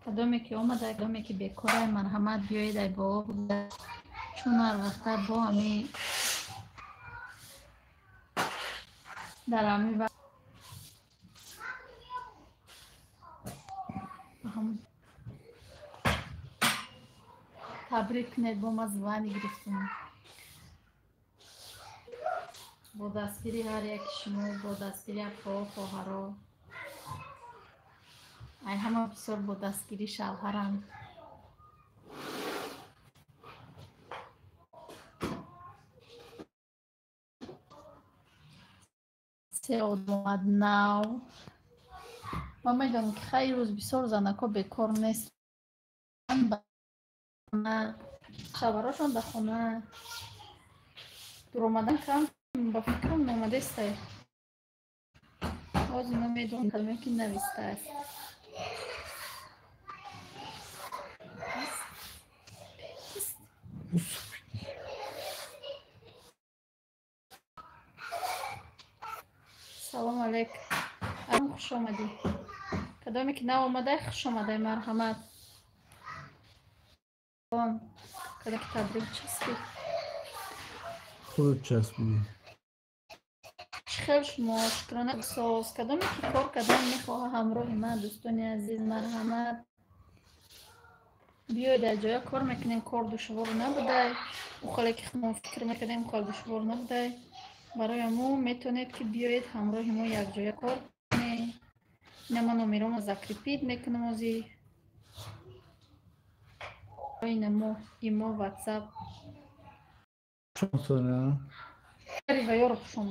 Кадоме ки омада, кадоме ки бекорай, марҳамат, биёед ай боло, чун ҳар вақта бо ҳами дар ҳами табрик кунед. Бо ма звани гирифтум, бо дастгири ҳар яки шумо, бо дастгири апао, хоҳаро, ай ҳама бисёр бо дастгири шавҳарам. Се одам нав. Ман медонам, ки хайр, рӯз бисёр занако бекор нестанд, шавҳарошон дар хона, дуромадан кам, ба фикрам номадестай. Ҳозир ман медонам, калиме ки навистааст. Салом алейк, хуш омадӣ. Кадоме ки нав омадай, хуш омадай, марҳамат. Кадоме ки табрик часпид. Худат часпидӣ. Чӣ хел шумо? Шукрона, соз. Кадоме ки кор кардан мехоҳа ҳамроҳи ман, дӯстони азиз, марҳамат, биёед, дар ҷоя кор мекунем. Кор душвор набудай, ухоле ки мо фикр мекардем, кор душвор набудай. Барои мо метавонед, ки биёед, ҳамроҳи мо якҷоя кор кунед. Ина ман номеромо закрепить мекунам ози, ина мо имо, ватсап ва ёро хушом.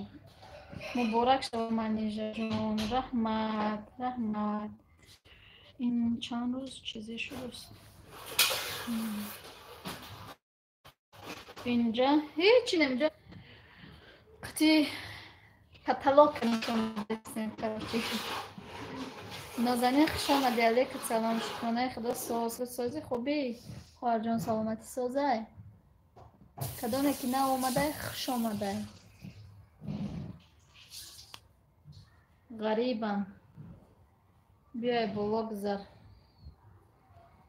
Муборак шава, Манижаҷон, раҳмат, раҳмат. Ин чанд рӯз чизе шудааст инҷа, ҳечи наминҷа, қати каталог. Короче, Нозанин, хуш омадӣ, алейкум салом. Шукронаи худо, соз, сози, хубӣ, хоҳарҷон, саломатӣ, созай. Кадоме ки нав омадай, хуш омадай. Ғарибам, биёй боло, гузар.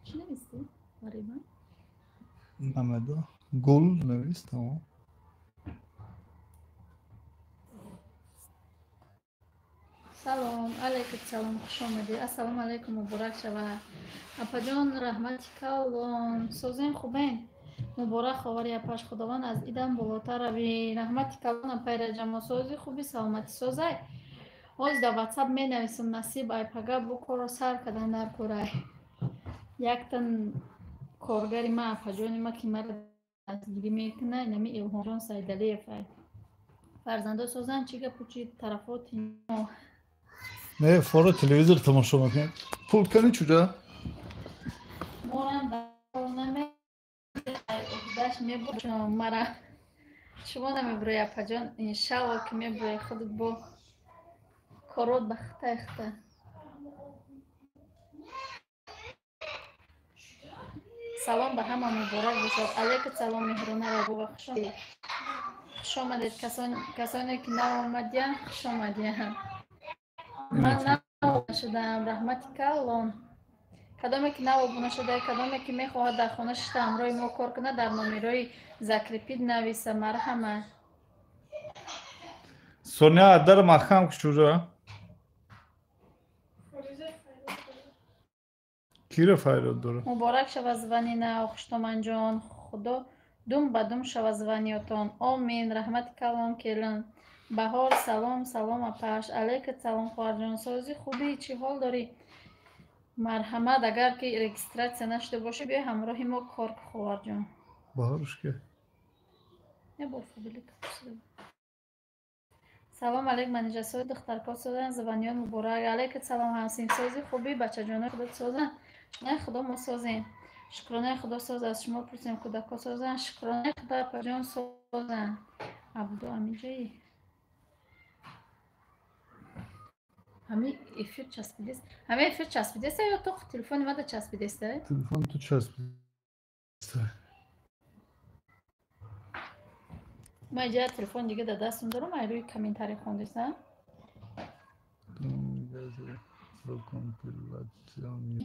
Чӣ навистӣ, ғарибам? Намедо, гул навист, тамом. Салом алейкум, салом, хуш омадӣ. Ассалому алайкум, муборак шава, апаҷон, раҳмати калон. Созем, хубен? Муборак, ховари апаш, худованд аз идам болотар равӣ. Раҳмати калон, апай Раҷамо, сози, хуби, саломатӣ, созай. Ҳозир дар ватсап менависам, насиб, ай пага бу корро сар кардан дар курай. Яктан коргари ма, апаҷони ма, ки мара дастгирӣ мекунад, инами Илҳомҷон Сайдалиев. Ай фарзандо созанд, чӣ гапу, чи тарафоти мо? Не, фора телевизор тамошо мекунем. Пулт кани чуҷа? Морам даш мебурам, мара шумо намебурӣ, апаҷон, иншалло, ки мебурӣ худат бо корот ба хитай хита. Салом ба ҳама, муборак бошад. Алейкум салом, Меҳрона Рабова, хуш омадед. Касоне ки нав омадиянд, хуш омадиянд. Ман нав шудам, раҳмати калон. Кадоме ки нав обуна шуда, кадоме ки мехоҳад дар хона шишта ҳамроҳи мо кор кунад, дар номерои закрепить нависа, марҳамат. Соня, дар маҳкам кушура. Кира файрод дора? Муборак шава, звани нав, хуштоманҷон, худо дум ба дум шава званиётон, омин. Раҳмати калон, келин. Баҳор, салом, салом, апаш. Алейкум салом, хоҳарҷон, сози, хубӣ, чӣ ҳол дорӣ? Марҳамат, агар ки регистрация нашуда бошӣ, биё ҳамроҳи мо кор, хоҳарҷон. Баҳоруш ки? Бор. Салом алейк, Манижасои, духтарко созан, званиён муборак. Алейкум салом, ҳамсинфсози, хубӣ, бачаҷонои худо созан? Шукронаи худо, мо созем, шукронаи худо, соз. Аз шумо пурсем, кӯдако созан? Шукронаи худо, апаҷон, созан. Абду, амиҷаи ҳами эфир часпидест, ҳами эфир часпидеста ё то телефони мада часпидеста? Телефон ту часпидеста. Ма иҷа телефон дига дар дастам дорам, ай рӯи комментарий хондесам.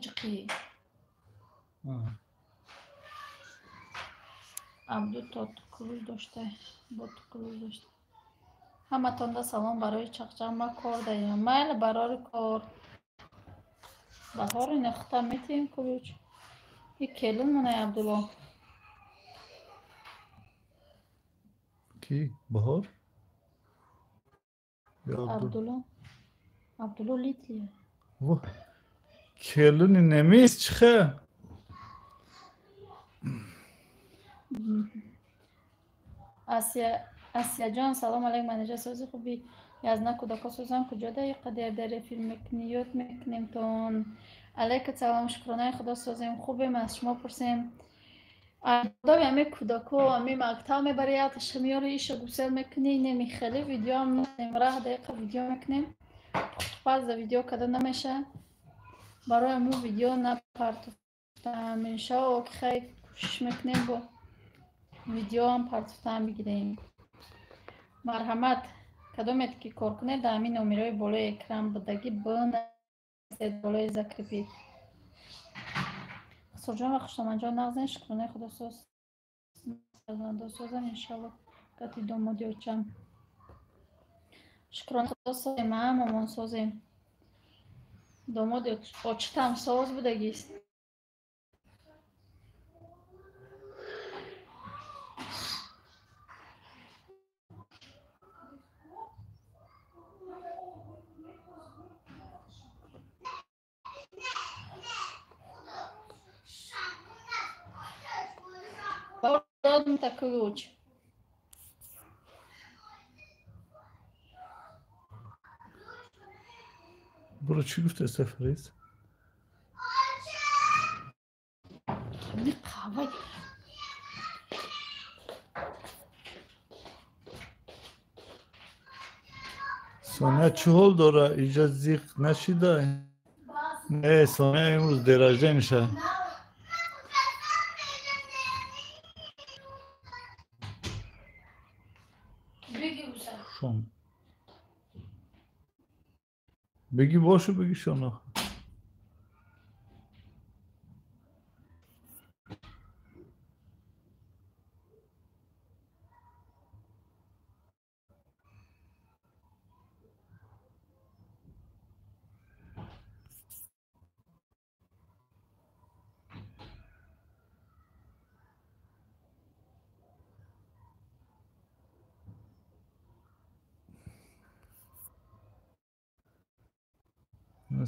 Чиқи. Абду то ключ дошта, бо ту ключ дошта. Ҳаматонда салом барои чақчақ, ма кор даем. Майли, барори кор. Баҳори нахта метиҳем ключ. И келин монай Абдулло. Ки? Баҳор? Абдулло. Абдулло литлия. Келини немист чихе? Асияҷон, салом алейкум, манижа сози хуби. Язна кӯдако созам куҷо дақиқа дер дер эфир мекунӣ, ёд мекунем тон. Алейка салом, шукронаи худо созем, хубем, аз шумо пурсем. Адоби ами кӯдако, ами мактаб мебари, яташа меёри, иша гусел мекунӣ, неми хеле видеоам раҳ дақиқа видео мекунем. Пухтупаз за видео када намеша. Барои мо видео напартофтам. Иншоалло ки хай кӯшиш мекунем бо видеоам партофтам бигирем. Марҳамат, кадомет ки кор кунед, дар ҳамин номерои болои экран будагӣ бинависед болои закрепит. Хусурҷон ва хуштоманҷон нағзен, шукронаи худо соз фарзандо созам, иншоалло кати домоди очам. Шукронаи худо созем, ҳамамон созем. Домоди очитам соз будагист. Додам-то ключ. Буро чӣ гуфта Сафарис? Соня чӣ ҳол дора? Иҷа зиқ нашида? Не, Соня имрӯз деражда меша. Беги бошу, беги шоно.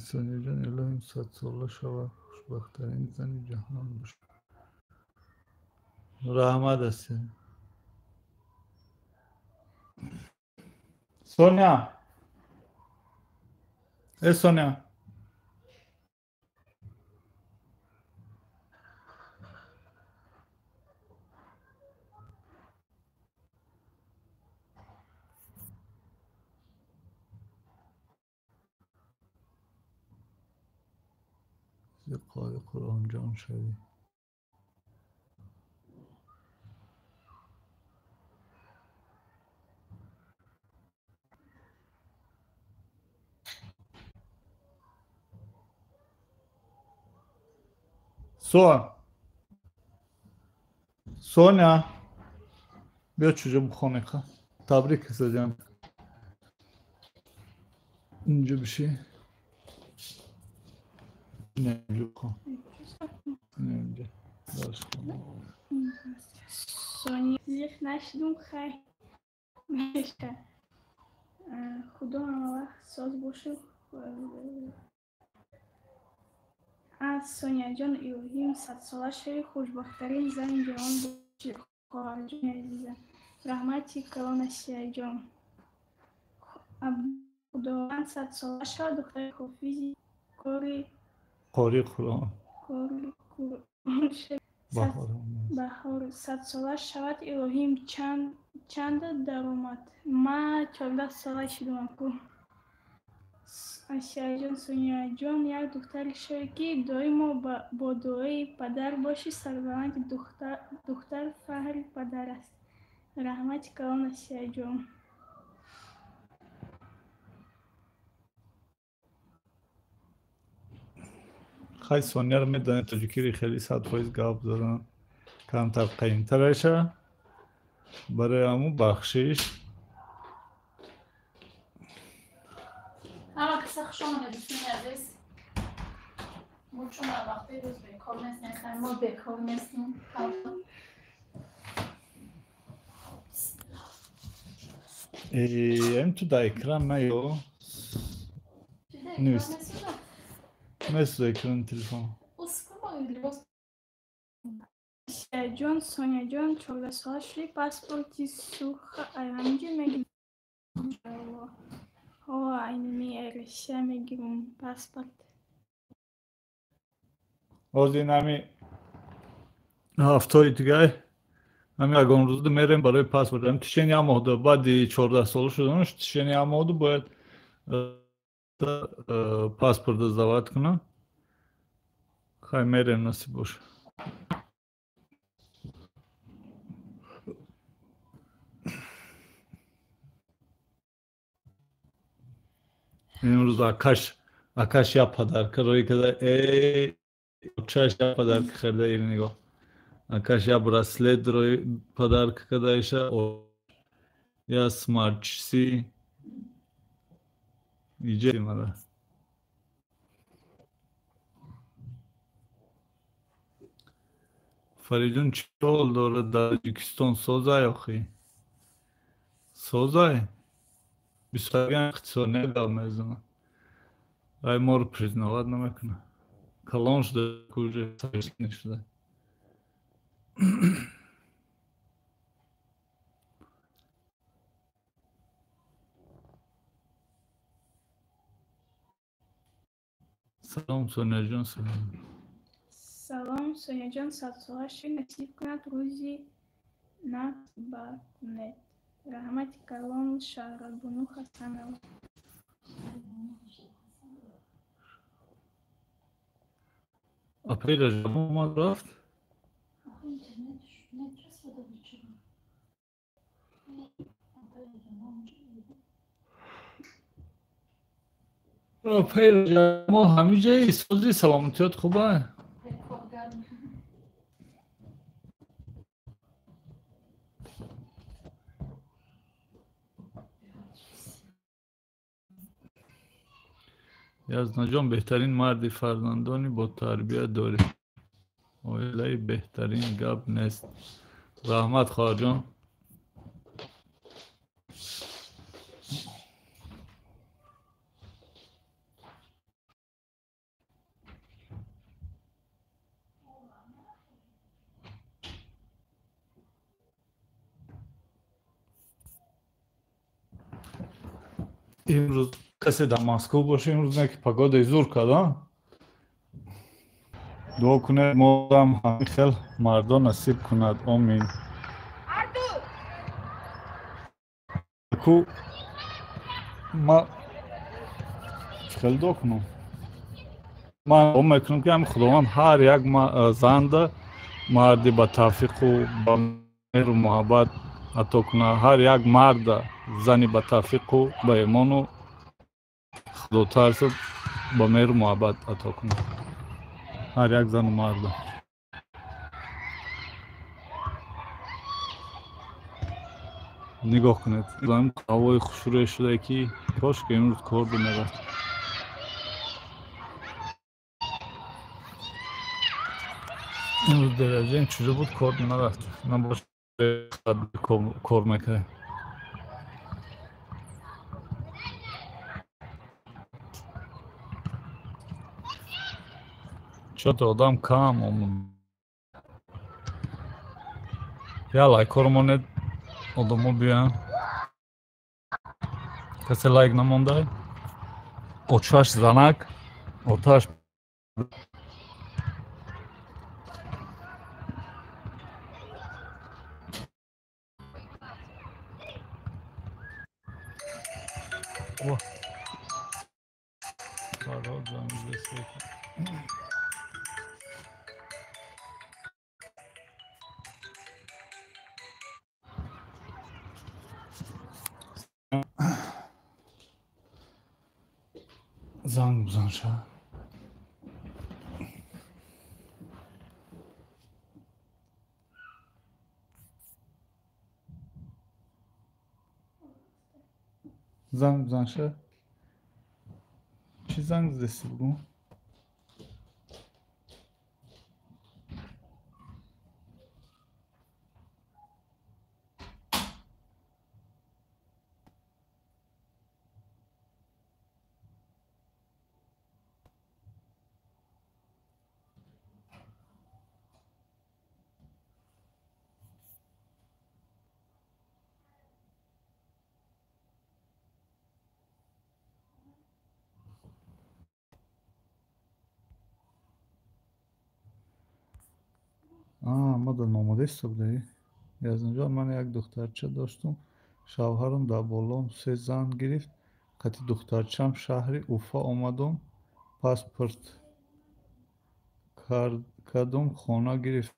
Соняҷон, илоҳим садсола шава, хушбахттарин зани ҷаҳон бош. Раҳмат аст. Соня! Э, Соня! قاری قرآن جان شوی. Соня, биё чуҷо бухонеқа. Табрик ҳисаҷан. Инҷо биши. Соня, зиқ нашидум, хай меша. Худо ҳамавақт соз бошу. Соняҷон, илоҳим садсола шавӣ, хушбахттарин зани ҷаҳон бошӣ, хоҳарҷони азизам. Раҳмати калон, Асияҷон. Худованд садсола шавад, духтари ҳофизи кори қори Қуръон. Баҳор садсола шавад, илоҳим чанда даромад? Ма 14 сола шудам ку. Асияҷон, Соняҷон, як духтаре шавӣ, ки доимо бо дуои падар бошӣ, сарбаланди духтар фахри падар аст. Раҳмати калон, Асияҷон. Хай Сонияро медонед, тоҷикири хеле 100% гап задан камтар қаимтараша. Барои ҳамун бахшиш. Ҳама каса хуш омадед, дӯстони азиз. Мо чун вақти рӯз бекор нестем, хай мо бекор нестем. Эм ту дар экран наё. Нест. Нест дар экрани телефон. Ҷон, Соняҷон, 14 сола шуди, паспорти сурха айранҷи мегирам. Ҳо, айними Россия мегирам паспорт. Ҳозир ин ҳами ҳафтаи дигар ҳами ягон рӯзда мерем барои паспорт. Ҳами тишени як моҳда баъди 14 сола шуданаш тишени як моҳда бояд паспорта сдавать кунам. Хай мерем, насиб боша. Имрӯз акаш як подарка роӣ карда. Э, чаш як подарка харида, ир нигоҳ. Акаш як браслет рои подарка кардаиша, я смарт часы. Иҷа мара. Фаридун чӣ ҳол дорад дар Тоҷикистон? Созай охи? Созай? Бисёрган иқтисодия гап мезанад. Ай моро признавать намекунад. Калон шуда, уже шуда. Салом, Соняҷон, салом. Салом, Соняҷон, 100 сола шуд, насиб кунад, рӯзи нағз ба кунед. Раҳмати калон, Шаҳрабону Ҳасанова. Апаи Раҷаб омад рафт? Охи интернет нечасбида чиро? Апаи Раҷаб Апаи Раҷаб мо ҳамиҷаи сози саломатиёт хуба? Коргар. Язнаҷон, беҳтарин марди, фарзандони ботарбия дорӣ. Оилаи беҳтарин, гап нест. Раҳмат, хоҳарҷон. Имрӯз касе дар Москва боша, имрӯз не ки погодаи зур кард, дуо кунед, модам ҳамин хел мардон насиб кунад, омин. Ку ма чӣ хел дуо кунам? Ман дуо мекунам, ки ҳамин Худованд ҳар як занда марди ба тавфиқу ба меҳру муҳаббат ато кунад, ҳар як марда зани ба тавфиқу ба имону худотарсу ба меҳру муҳаббат ато кунад, ҳар як зану марда. Нигоҳ кунед, ҳавои хушрӯе шуда, ки кош ки имрӯз кор мерафт. Имрӯз дараҷаем чуҷо буд, кор нарафт. Набош кор мекард. Чото одам кам омад. Я лайкҳоро монед, одамо биёянд. Касе лайк намонда? Отшаш занак, оташ. О. Фарҳод занг зад. Занг бизан ша. Занг бизанша. Чӣ занг задеси бугӯ? Ма дар номадеста будаи. Язданҷон, ман як духтарча доштум. Шавҳарам дар болом се зан гирифт. Қати духтарчам шаҳри Уфа омадум. Паспорт кардум, хона гирифт.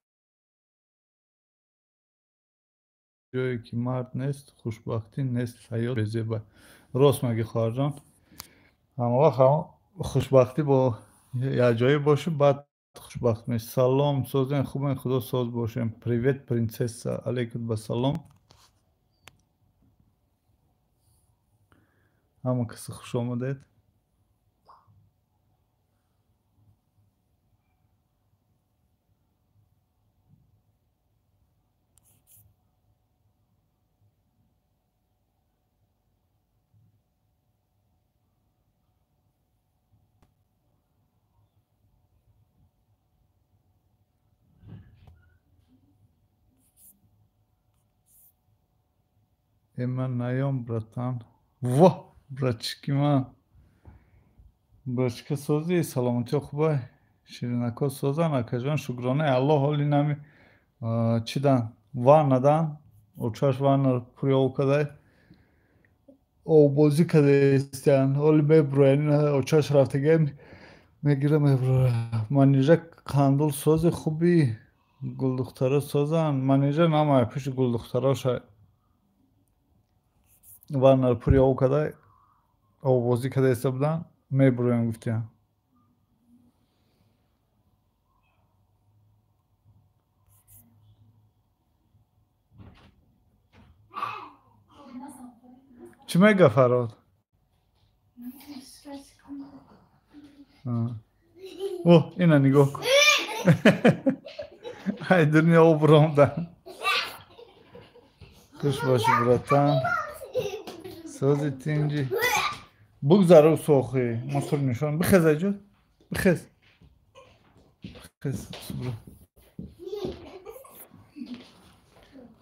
Ҷое ки мард нест, хушбахтӣ нест, ҳаёт безеба. Рост мегӣ, хоҳарҷон. Ҳамавақт хушбахтӣ бо якҷоя бошӣ, баъд хушбахт мешӣ. Салом, созен, хубен, худо соз бошем. Привет, принцесса. Алейкум ба салом. Ҳама касе хуш омадед. Ман наём, братан. Во, братчики ман. Братчика созӣ, саломатиё хубай. Ширинако созан, акаҷон, шукронаи Аллоҳ ҳоли нами чидан, ваннадан, очаш ванна пури об кадай. Оббозӣ кадаистян. Ҳоли мебуроян, очаш рафтагай мегира мебуроя. Манижа қандул сози хуби, гулдухтаро созан. Манижа намая пиши гулдухтароша ваннаро пури об кадай, оббозӣ кадаиста будан, мебуроям гуфтиям. Чӣ мега Фарҳод? О, ина нигоҳ кун. Ай дурни об ромдан. Хуш бошӣ, братан. Сози тинҷи. Бугзар сохи. Ма тур нишон. Бихез айҷо. Бихез. Бихез.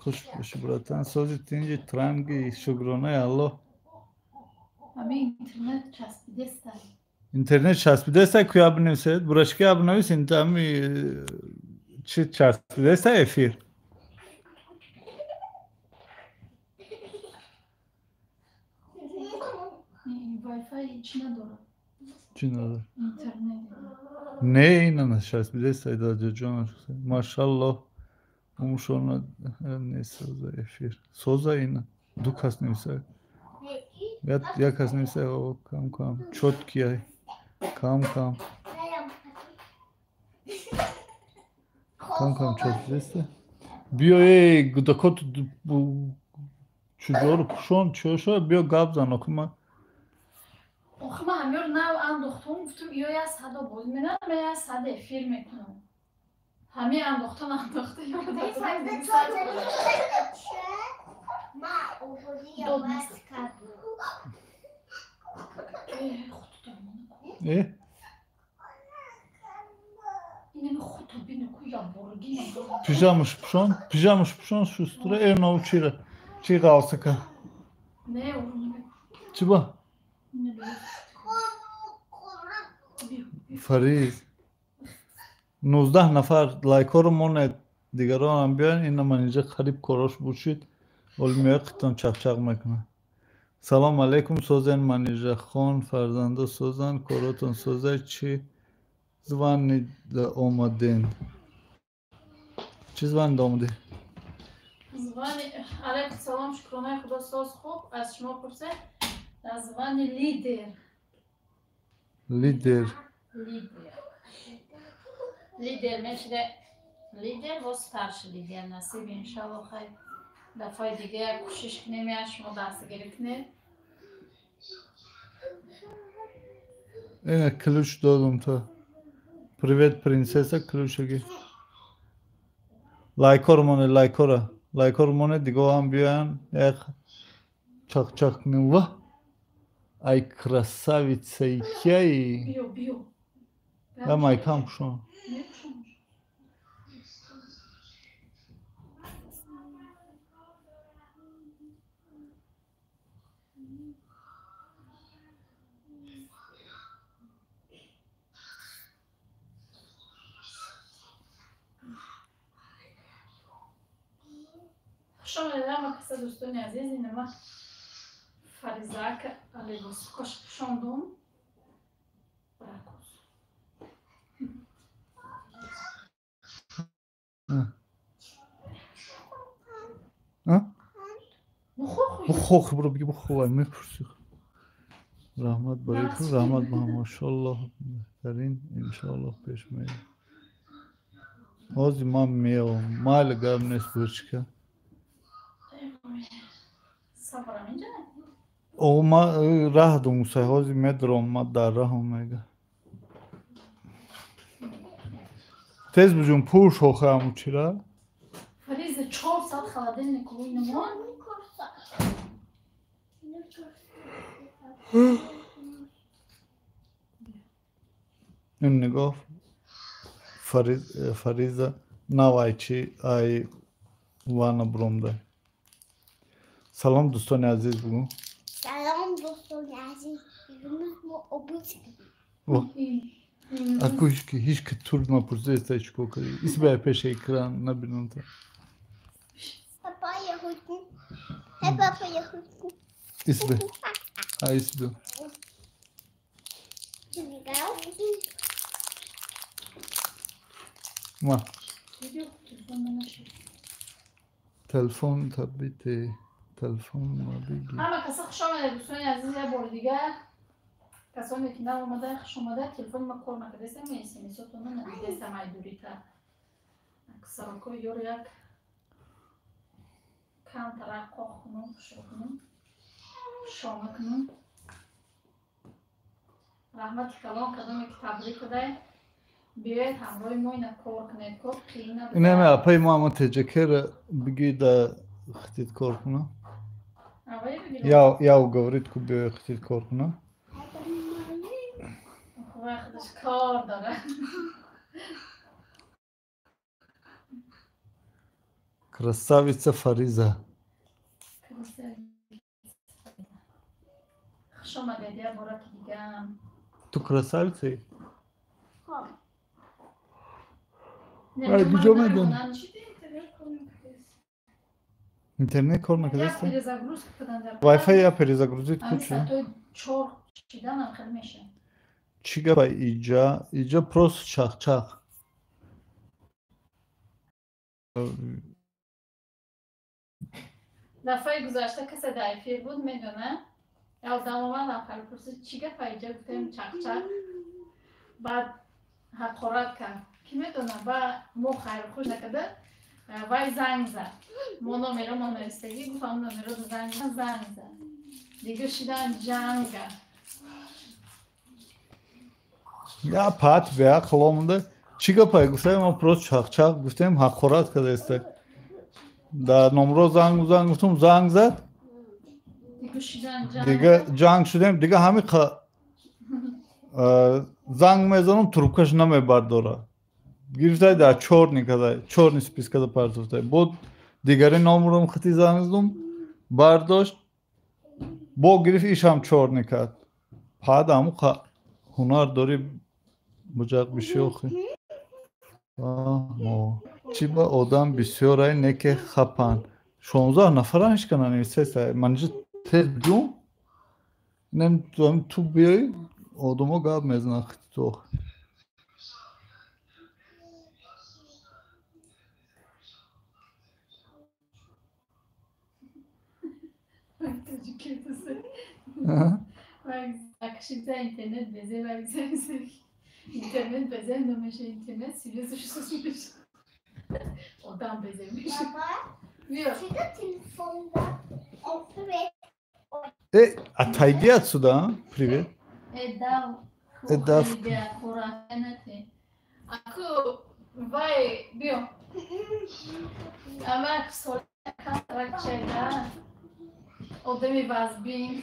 Хуш бошӣ, братан. Сози тинҷи, транги, шукронаи Аллоҳ. Ами интернет часпидеста. Интернет часпидеста, куя бинависед? Бурашки бинавис, ами чи часпидеста эфир? Wi-Fi чӣ надорад? Чӣ надорад? Интернет. Не, ина часпидеста, дадаҷон. Машаллоҳ. Умшона не соза эфир. Соза ина. Ду кас нависад. Як кас нависад, кам кам. Чёткий ай. Кам кам. Кам кам часпидеста. Биё эй гудакот чуҷоро пӯшон чиёшо биё гап зан охи ман. Охи ман ҳамёр нав андохтум, гуфтум иё як садо боз мерам, ман як сада эфир мекунам. Ҳамин андохтан андохта Пижамаш пӯшон, пижамаш пӯшон, шустура э нав чира. Чи ғалсака? Чӣ ба? Фариз. 19 нафар лайкҳоро монед, дигаронам биён. Ина манинҷа қариб корош бушид. Оли меояд қитон чақчақ мекунад. Салом алейкум, созен Манижахон, фарзандо созан, коротон созай, чӣ званида омаден? Чӣ званида омадӣ? Звани, алейкум салом, шукронаи худо соз хуб. Аз шумо пурсед, звани лидер. Лидер. Лидер. Лидер мешиде лидер во старший лидер насиб иншалло. Хай дафъаи дига як кӯшиш кунем, як шумо дастгирӣ кунед. Ина ключ додум то. Привет, принцесса, ключаги. Лайкор моне, лайкора. Лайкор моне, диго ҳам биёян. Як чақ-чақ кунем. Ва! Ай красавица кияи. Биё, биё. Я майкам пушон. Хуш омадед ҳама каса, дӯстони азиз. Инама Фаризак либоскош пӯшондум. Бракус. Бухох, бро, биги бухох, мепурси. Раҳмат барои ту, раҳмат ба машаллоҳ, беҳтарин, иншоаллоҳ пеш меояд. Ҳозир ман меом, майли гап нест, бочка. Сабрам инҷа? О, ма раҳ думусай, ҳозир медром, ма дар раҳам мега. Тез буҷун, пуш охе ҳаму чира. Фариза, 4 саат холодильник рӯй намон. Ин нигоҳ, Фариза навай чи ай ванна буромдай. Салом, дӯстони азиз, бугӯ. Салом, дӯстони азиз. Имрӯз мо обуз. Аку ҳеҷ ки тур напурсидаста чӣ кор кардӣ. Исбай пеши экран набинам та. Папа, я хочу. Папа, я хочу. Исбе. А исбе. Ма. Телефон табите. Телефон ма биги. Ҳама каса хуш омадед, дӯстони азиз, як бори дигар. Касоне ки нав омада, хуш омада. Телефони ма кор накардастам, смсотона надидастам ай дурита. Сарокои ёро як камтара қоқ кунум, хушро кунум, шома кунум. Раҳмати калон кадоме ки табрик кадай. Биёед ҳамроҳи мо ина кор кунед, кор қиин набуда. Инаме апаи мо ама теҷакера биги да хитит кор куна. Я уговорит ку биёед хитит кор куна. Вақташ кор дора. Красавица Фариза. Хуш омадед як бора ки дигам. Ту красавицаи? Ай, куҷо медонӣ? Интернет кор накардаст? Wi-Fi я перезагрузить кучу. Чӣ гапа иҷа? Иҷа просто чақ-чақ. Дафъаи гузашта касе дар эфир буд, медона. Я одам омадам, хали пурсид, чӣ гапа иҷа, гуфтем чақ-чақ. Баъд ҳақорат кард. Ки медона, ба мо хайрхуш накарда, вай занг зад. Мо номеро мо навистагӣ, гуфт ҳамон номеро занг зад, занг зад. Дига шидан ҷанга. Я пат беақл омада. Чӣ гапа? Гуфтем мо просто чақ-чақ, гуфтем ҳақорат кардаеста. Дар номро занг занг гуфтум, занг зад. Дига ҷанг шудем, дига ҳами занг мезанам, трубкаш намебардора. Гирифтай дар чорни кадай, чорни спискада партофтай. Бо дигари номром хати занг задум, бардошт, бо гирифт ишам чорни кард. Пад ҳаму ҳунар дорӣ буҷақ бишёхи. Чӣ ба одам бисёрай неке хапан. 16 нафаран ҳеч кана нависеста. Манҷа тез ҷум. Нем ту биёй одамо гап мезананд хити ту охир. Интернет безе, интернет безе намеша, интернет серьезно что смешно. Одам безе меша. Отойди отсюда, а? Привет. Да, Аку вай биё. Амак сол камтарак чайда. Одами вазбин.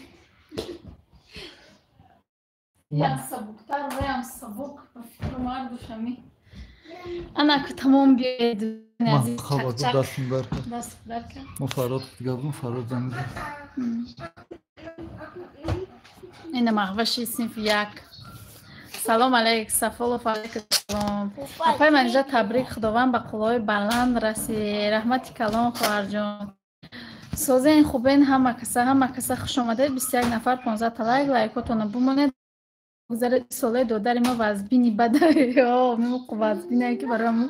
Ям сабуктар, ваям сабук ба фикру мардушами. Анаку тамом биёед. Ман хабар дастам дар кард. Даст дар кард. Мо Фарод гап Фарод занг зад. Ина Маҳваши синфи як. Салом алейк, Сафолов, алейкум салом. Апай Манижа, табрик, Худованд ба қуллаҳои баланд расид. Раҳмати калон, хоҳарҷон. Созен, хубен, ҳама каса, ҳама каса хуш омадед. 21 нафар, 15 та лайк, лайкотонро бумонед. Гузаред солаи додари ма вазбини бада. О, мемоқу вазбине ки барои мо.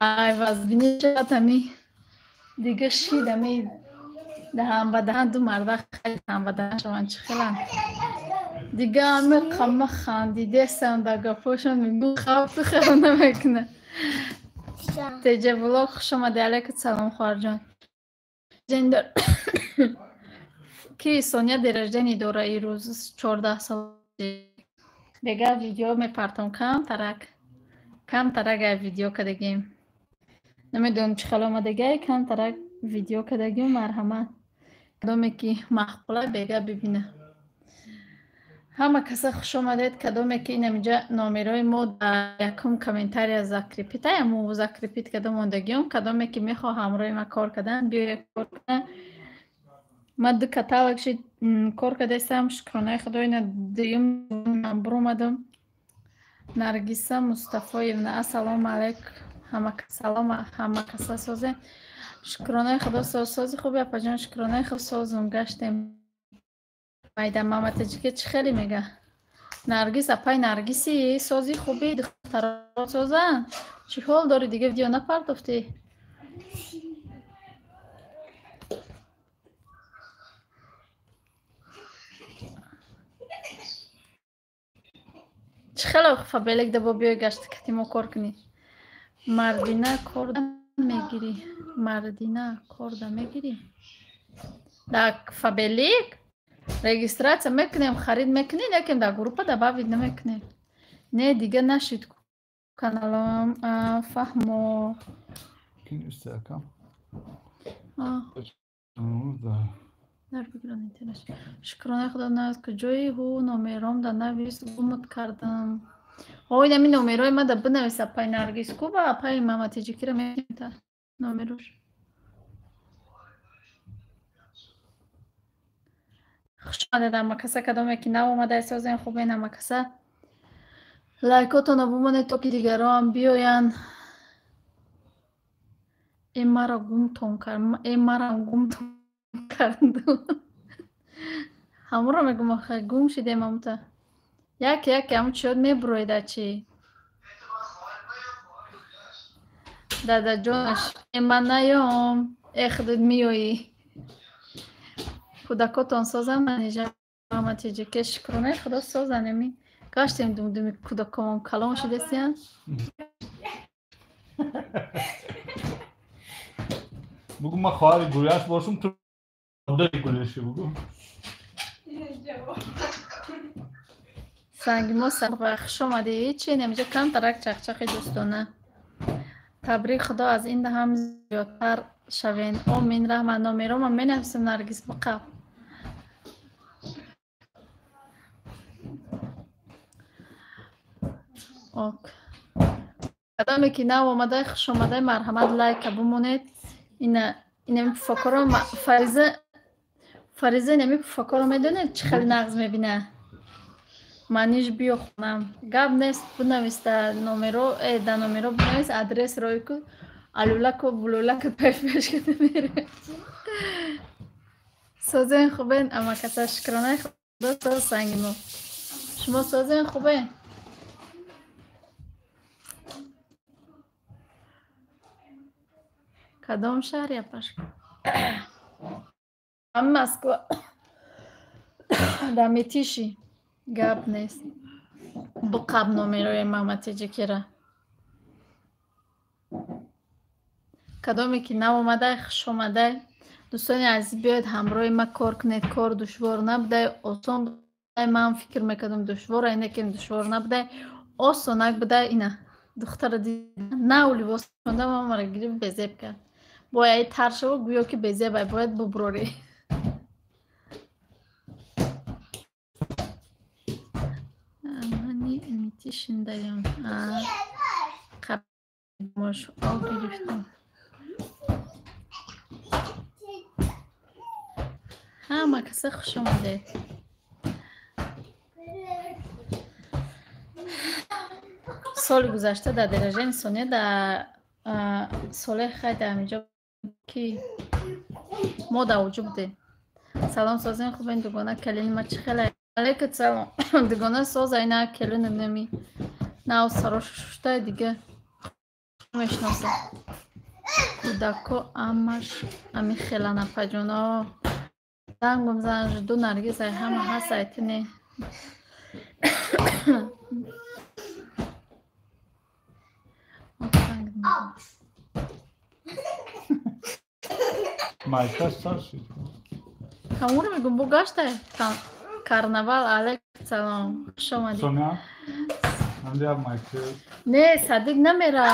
Ай, вазбини шад ами. Дига шид ами. Даҳан ба даҳан ду марда хеле даҳан ба даҳан шаванд чӣ хеланд. Дига ами қама хандидесам да гапошон мегӯ хавфи хел намекуна. Теҷа влог хуш омадӣ, алейкум салом, хоҳарҷон. Ҷендер ки Соня день рождения дора ирӯз 14 сол. Бега видео мепартом камтарак. Камтарак ай видео кардагим. Намедонам чӣ хел омадагай, камтарак видео кардагим, марҳамат. Кадоме ки маъқула бега бибина. Ҳама каса хуш омадед, кадоме ки инаминҷа номерои мо дар якум комментария закрепить, amo закрепить кардам мондагиём, кадоме ки мехоҳ ҳамроҳи ма кор кардан, биёя кор кунад. Ма ду каталог шид кор кардаистам, шукронаи Худо ина дуюм буромадам. Наргиса Мустафоевна, ассалому алайкум, ҳама салом, ҳама каса созе. Шукронаи Худо соз, сози хуби апаҷон, шукронаи Худо созум гаштем. Майда мама таҷике чӣ хеле мега? Наргиз, апай Наргиси, сози хуби, духтаро созанд. Чӣ ҳол дорӣ, дига видео напартофтӣ? Чӣ хеле Фабелик да бо биёй гашта кати мо кор кунӣ? Мардина корда мегирӣ. Мардина корда мегирӣ? Да Фабелик регистрация мекунем, харид мекунем, якем дар группа добавить намекунем. Не, дига нашид каналам фаҳмо. Дар бигирон интернет. Шукронаи Худо на куҷои ҳу номером да навис гумут кардам. О, инами номерои ма да бинавис апай Наргиз ку ба апай мама Теҷикира мета номерош. Хуш омадед ҳама каса, кадоме ки нав омадаи созен, хубен ҳама каса. Лайкотонро бумонед то ки дигароам биёянд. Э маро гумтон кард, э марам гумтон кард. Ҳамонро мегӯм охе, гум шидем ҳамута. Яке яке ҳамун чиёд мебуроида чӣ? Дадаҷонаш, э ман наём, э худат меоӣ. Кӯдакотон созанд, Манижа мама Теҷике, шукронаи Худо созанд еми. Гаштем думдуми кӯдакомон калон шудесиянд. Бугу ман хоҳари гулияш бошум, ту модари гулияши бугу. Сангимо хуш омадӣ. Чи инаминҷа камтарак чахчахи дӯстона. Табрик, Худо аз ин ҳам зиёдтар шавен. Омин, раҳмат. Номерома менависам Наргиз биқаб. Ок. Кадоме ки нав омадай, хуш омадай, марҳамат лайка бумонед. Ина инами пуфакоро Фариза Фариза инами пуфакоро медонед чӣ хеле нағз мебина. Маниж биё хонам. Гап нест, бинавис дар номеро, дар номеро бинавис адрес рой ку. Алулаку булулаку пеш карда мерем. Созен хубен, амакаса шукронаи Худо соз сангимо. Шумо созен хубен? Кадом шаҳр апашка? Ам Москва. Дар Метиши. Гап нест. Биқаб номерои мама Теҷикира. Кадоме ки нав омадай, хуш омадай. Дӯстони азиз, биёед ҳамроҳи ма кор кунед. Кор душвор набудай, осон. Ман фикр мекардам душвор, ина ки душвор набуда, осонак буда. Ина духтара нав либос хонда, мара гирифт, безеб кард. Бояд тар шава, гӯё ки безебай, бояд буброрӣ. Мани мити шиндаям. Қабмош о гирифтам. Ҳама каса хуш омадед. Соли гузашта дар дараҷаи инсония дар соле хай дар ҳаминҷо ки мо дар вуҷуд будем. Салом, созем, хубен, дугона калини ма чӣ хеле? Алейкум салом. Дугона соза, ина келина неми нав сарош шуштай, дига мешноса. Кӯдако амаш ами хела напаҷоно. Зангум зан жду Наргиз ай ҳама ҳаст айтини. Майка старший. Ҳамуро мегум, бо гашта карнавал. Алейкум салом. Хуш омадед. Соня? Андия майка. Не, садик намера,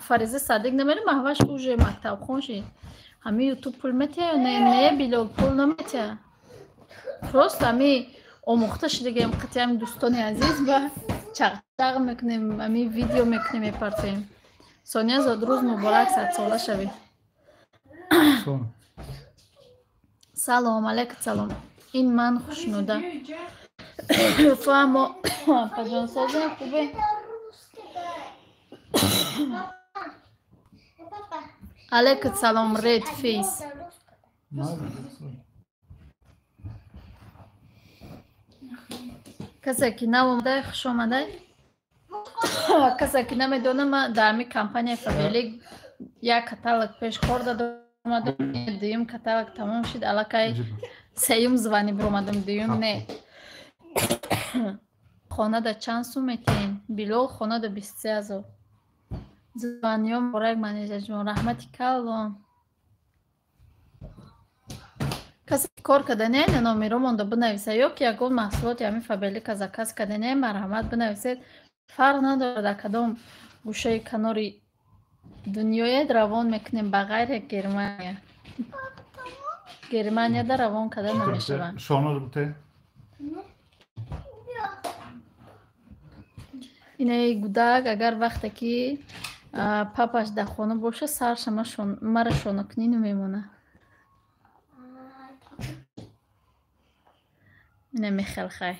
Фариза садик намера, маҳваш уже мактабхон шид. Ҳами ютуб пул метия ё не? Не, Билол пул наметия. Просто ҳами омӯхта шудагием қати ҳами дӯстони азиз ба чақчақ мекунем, ҳами видео мекунем, мепартоем. Соня, зодрӯз муборак, садсола шавӣ. Салом, алейкум салом. Ин ман Хушнуда. Фаҳмо, апаҷон, созем, хубе? Алейкум салом, Ред Фейс. Касе ки нав омадай, хуш омадай. Касе ки намедонам, ман дар ҳамин компанияи Фаберлик як каталог пеш кор дадомадам, дуюм каталог тамом шуд, аллакай сеюм звани биромадам, дуюм не. Хонада чанд сум метиҳем? Билол, хонада 23 000. Званиё муборак, менеҷерҷон, раҳмати калон. Касе ки кор кардане, номеро монда бинависа, ё ки ягон маҳсулоти ҳамин Фаберлика заказ кардане, марҳамат, бинависед. Фарқ надорад дар кадом гӯшаи канори дунёед, равон мекунем, ба ғайри Германия. Германияда равон карда намешавад. Инаи гудак агар вақте ки папаш дар хона боша, сарша мара шонакунӣ намемона. Ина мехел хай.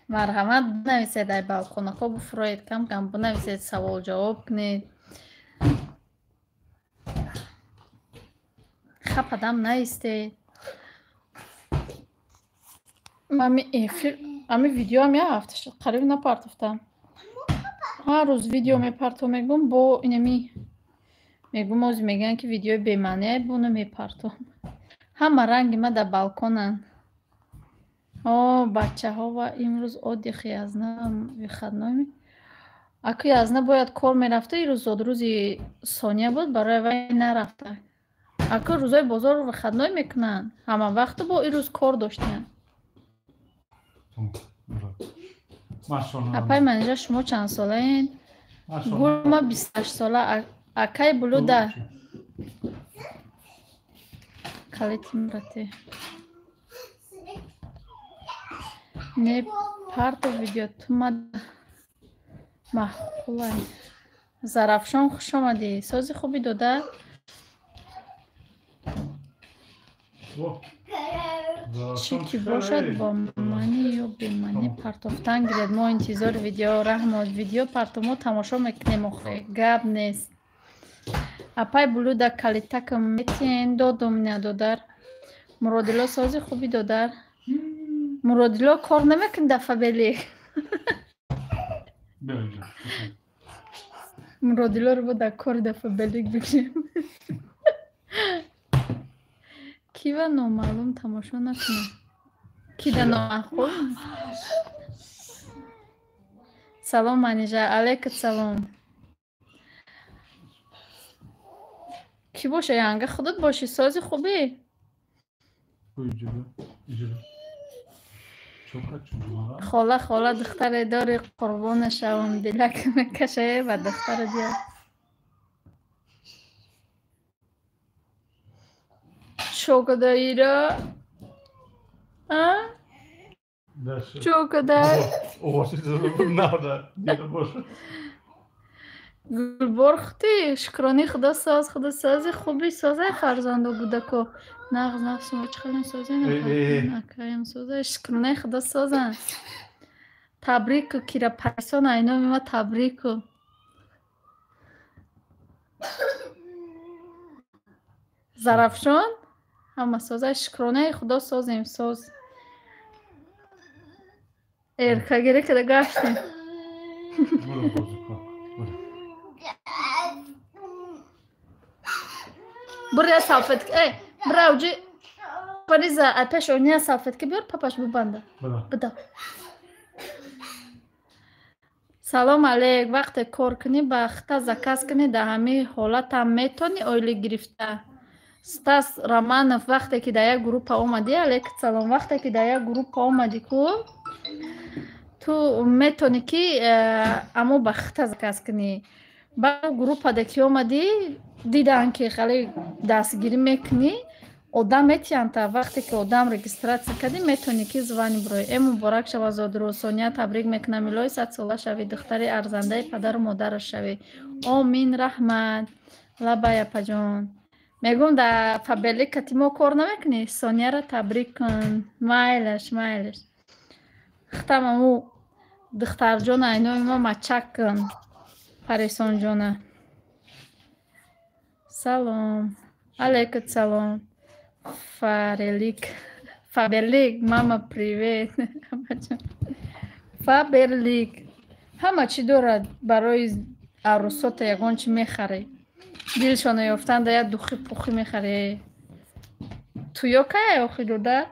Марҳамат, бинависед, ай балконаҳо буфуроед, кам кам бинависед, савол ҷавоб кунед. Хападам наистед. Ами эфир, ами видеоам як ҳафта шуд, қариб напартофтам. Ҳар рӯз видео мепартом, мегум, бо инами мегум, ози мегӯянд ки видеои бемаъне, буно мепартом. Ҳама ранги ма дар балконанд. О, бачаҳо ва имрӯз отдыхи язна, выходной. Аку язна бояд кор мерафта, ирӯз зодрӯзи Соня буд, барои вай нарафта. Аку рӯзои бозор выходной мекунанд. Ҳама вақту бо ирӯз кор доштанд. Апай Манижа, шумо чанд солаед? Гулма 28 сола. Акай Булуда. Калити мурате. Не парто видео тума маъқулай. Зарафшон, хуш омадӣ. Сози хуби дода? Чӣ ки бошад, бо маънӣ ё бемаънӣ партофтан гиред. Мо интизори видео. Раҳмат, видео партомо тамошо мекунем, охе гап нест. Апай Булуда, калитакам метиҳен? Додум, на додар. Муродило, сози хуби додар? Муродило кор намекунӣ дар Фаберлик? Муродилоро бо дар кори дар Фаберлик бикунем. Кива номаълум тамошо накунем. Ки да номаъқул? Салом, Манижа, алейкум салом. Кӣ боша? Янга худат бошӣ, сози хубӣ? Хола, хола, духтаре дори, қурбона шавам, дилак мекашае ба духтара дия. Чо кадаира? А? Чо кадай? Гулбор хути, шукрони худо соз, худо сози хуби созай фарзандо будако. Нағз, нағз, шумо чӣ хелем созен? Акаем созай, шукронаи худо созан. Табрику, кира пайсон айноми ма табрику. Зарафшон ҳама созай, шукронаи худо созем, соз. Эркагирӣ када гаштем. Буря салфетка. Эй, бравҷи. Париза, пеш ония салфетка биёр, папаш бубанда. Буда. Салом алейк, вақте кор кунӣ, ба хита заказ кунӣ, дар ҳамин ҳолатам метонӣ ойлик гирифта. Стас Романов, вақте ки дар як группа омадӣ, алейк салом, вақте ки дар як группа омадӣ ку, ту метонӣ ки амо ба хита заказ кунӣ. Ба группа ки омадӣ, дидан ки хеле дастгирӣ мекунӣ, одам метиҳанд та вақте ки одам регистратсия кардӣ, метонӣ ки звани бирой. Э, муборак шава зодрӯз, Сония, табрик мекунам, илоҳи садсола шавӣ, духтари арзандаи падару модараш шавӣ. Омин, раҳмат. Лабай апаҷон. Мегӯм дар Фаберлик кати мо кор намекунӣ? Сонияро табрик кун. Майлаш, майлаш. Хитам аму духтарҷона айноми ма мачак кун. Парисонҷона. Салом. Алейкум салом. Фарелик. Фаберлик, мама привет. Фаберлик. Ҳама чӣ дорад барои арӯсота, ягон чӣ мехарӣ. Дилшона ёфтан да як духи пухӣ мехарӣ. Туё кая охи дода?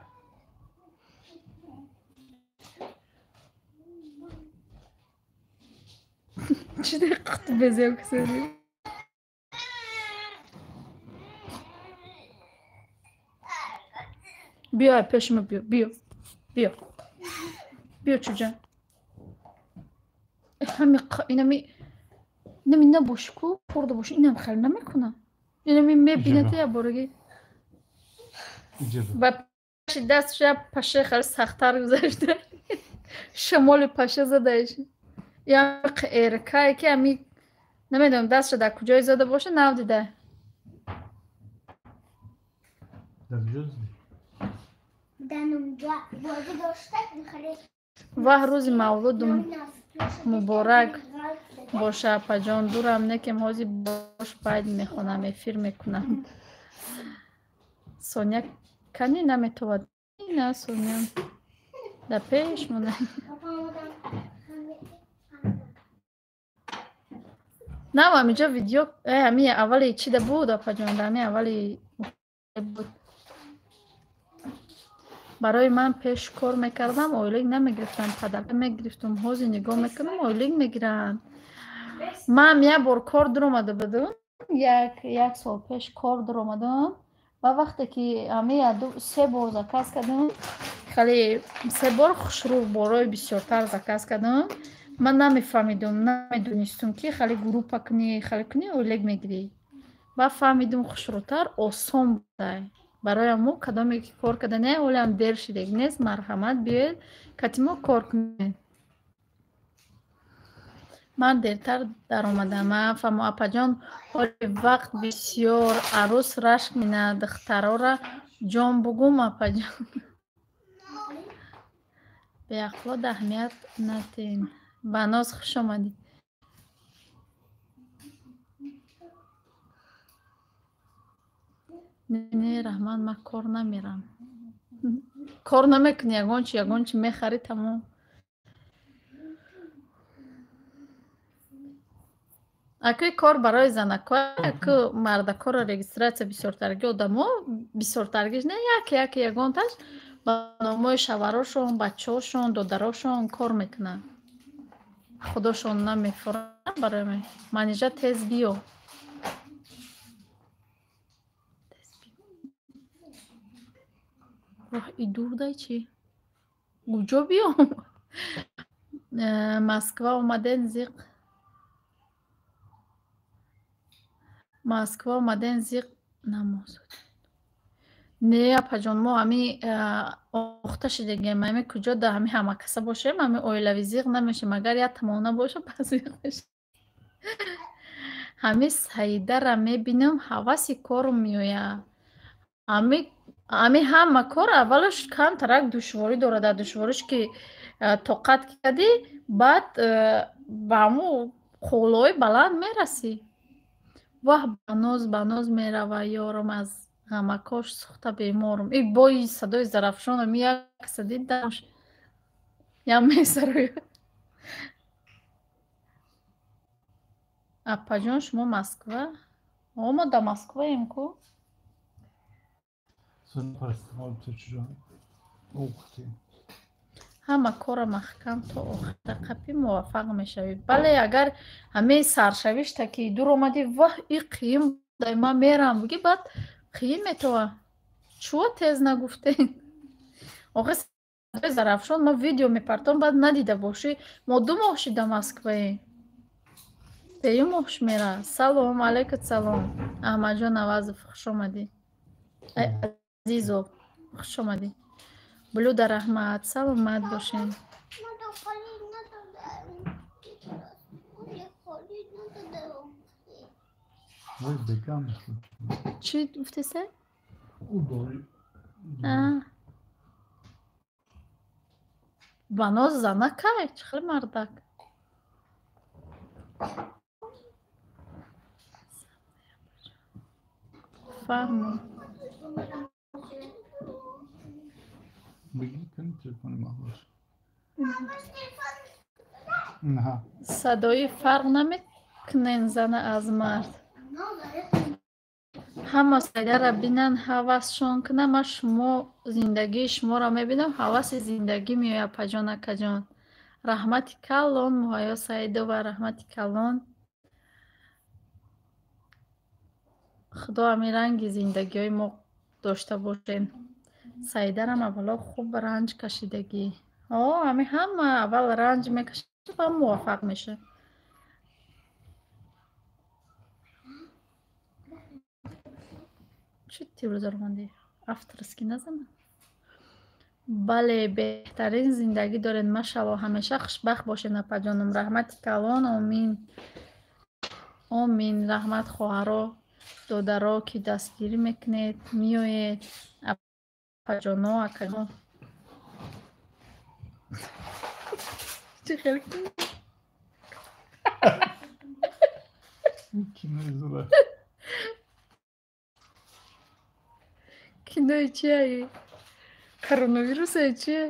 Чӣ қут безеб кисади? Биё пеши ма, биё, биё, биё. Биё чуҷа. Ҳами инами инами набоши ку, хӯрда боши, инам хеле намекунам. Инами мебинад я бораги. Ба паши дастша паше хеле сахттар гузашта. Шамоли паша задаиш. Я эркае ки ами намедонам дастша дар куҷое зада боша, нав дида. Ваҳ, рӯзи мавлудум муборак боша, апаҷон. Дурам некем, ҳозир бош байд мехонам, эфир мекунам. Соня кани наметовад. На, Соня дар пеш монад. Нам ҳаминҷо видео, ҳами аввали чида буд, апаҷон, дар ҳами аввали буд. Барои ман пеш кор мекардам, ойлик намегирифтам, падарка мегирифтум. Ҳозир нигоҳ мекунам, ойлик мегиранд. Ман як бор кор дуромада будум, як сол пеш кор дуромадам ва вақте ки ҳами се бор заказ кардам, хеле се бор хушрӯ борои бисёртар заказ кардам. Ман намефаҳмидум, намедонистум ки хеле группа кунӣ, хеле кунӣ, ойлик мегирӣ. Ва фаҳмидум, хушрӯтар осон будай. Барои мо кадоме ки кор карда не, ҳолиам дер шидег нест, марҳамат, биёед кати мо кор кунед. Ман дертар даромадам, фаҳмо апаҷон, ҳоли вақт бисёр арӯс рашк минад, духтарора ҷон бугум апаҷон. Беақло аҳамият натен. Баноз, хуш омадӣ. Не, раҳмат, ман кор намерам. Кор намекунӣ, ягон чи, ягон чи мехарӣ, тамом. Акӯи кор барои занако, аку мардакоро регистратсия бисёртарги одамо, бисёртаргиш не, яке яке ягонташ ба номои шаварошон, бачаҳошон, додарошон кор мекунанд. Худошон намефуранд барои манижа, тез биё. Ваҳ, и дурдай чӣ? Куҷо биём? Москва омаден зиқ. Москва омаден зиқ намоз. Не, апаҷон, мо ҳами охта шидагем, ҳами куҷо да ҳами ҳамакаса бошем, ҳами оилави зиқ намешем. Агар як тамона боша, пас зиқ мешем. Ҳами Саидара мебинам, ҳаваси корм меояд. Ҳами ҳама кор аввалаш камтарак душворӣ дорад. Дар душвориш ки тоқат кардӣ, баъд ба ҳамун қуллаҳои баланд мерасӣ. Ваҳ, баноз баноз мерава ёрам, аз ғамакош сӯхта беморам. И бои садои Зарафшон ами як сади даш ям месарояд. Апаҷон, шумо Москва? О, мо да Москваем ку. Ҳама кора маҳкам то охира қапӣ муваффақ мешавӣ. Бале, агар ҳамаи саршавишта ки дур омадӣ, ваҳ, и қиин будай, ман мерам, буги, баъд қиин метова. Чӯ тез нагуфтен? Охи садои Зарафшон ма видео мепартом, баъд надида бошӣ. Мо 2 моҳ шида Москваем. Сеюм моҳш мера. Салом алейкум, салом. Аҳмадҷон Авазов, хуш омадӣ. Азизов, хуш омадӣ. Блюда раҳмат, саломат бошен. Чӣ гуфтеса? Баноз занакай, чӣ хел мардак? Фаҳмам. Садои фарқ намекунен зана аз мард. Ҳама Саидара бинанд, ҳавасшон кунанд. Ман шумо зиндагии шуморо мебинам, ҳаваси зиндагӣ меояд, апаҷон, акаҷон. Раҳмати калон, Муҳайё Саидова, раҳмати калон. Худо ҳамин ранги зиндагиҳои мо дошта бошен. Саидарам аввало хуб ранҷ кашидагӣ. О, ҳамин ҳама аввал ранҷ мекашад ва муваффақ мешавад. Чӣ телевизор монди? Авторский назана? Бале, беҳтарин зиндагӣ доред, машалло, ҳамеша хушбахт бошед, апаҷонум. Раҳмати калон, омин. Омин, раҳмат хоҳаро, додаро, ки дастгирӣ мекунед, меоед. Апаҷоно, акаҷон. Чӣ хел? Кинои чие? Коронавирусае чие?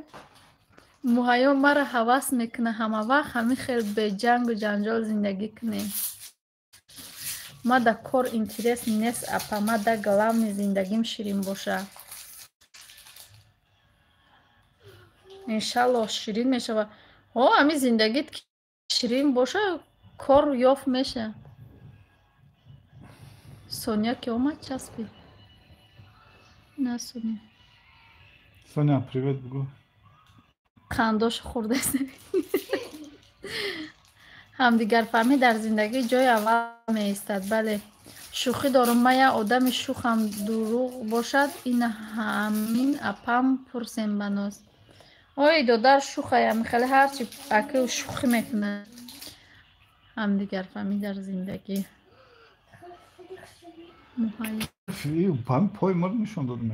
Муҳайё мара ҳавас мекунад ҳама вақт ҳамин хел беҷангу ҷанҷол зиндагӣ кунем. Ма да кор интерес нест, апа, ма да главни зиндагим ширин боша. Иншаллоҳ ширин мешава. О, ҳамин зиндагит ширин боша, кор ёфт меша. Соня ки омад, часпи. На, Соня. Соня, привет, бугу. Қандош хӯрдаст. Ҳамдигарфаҳмӣ дар зиндагӣ ҷои аввал меистад. Бале, шӯхӣ дорум, ман як одами шӯхам, дурӯғ бошад, ин ҳамин апам пурсем ба ноз. Ой, додар шӯхаям, хеле ҳарчи аки шӯхӣ мекунад. Ҳамдигарфаҳмӣ дар зиндагӣ. Пой маро нишон додам.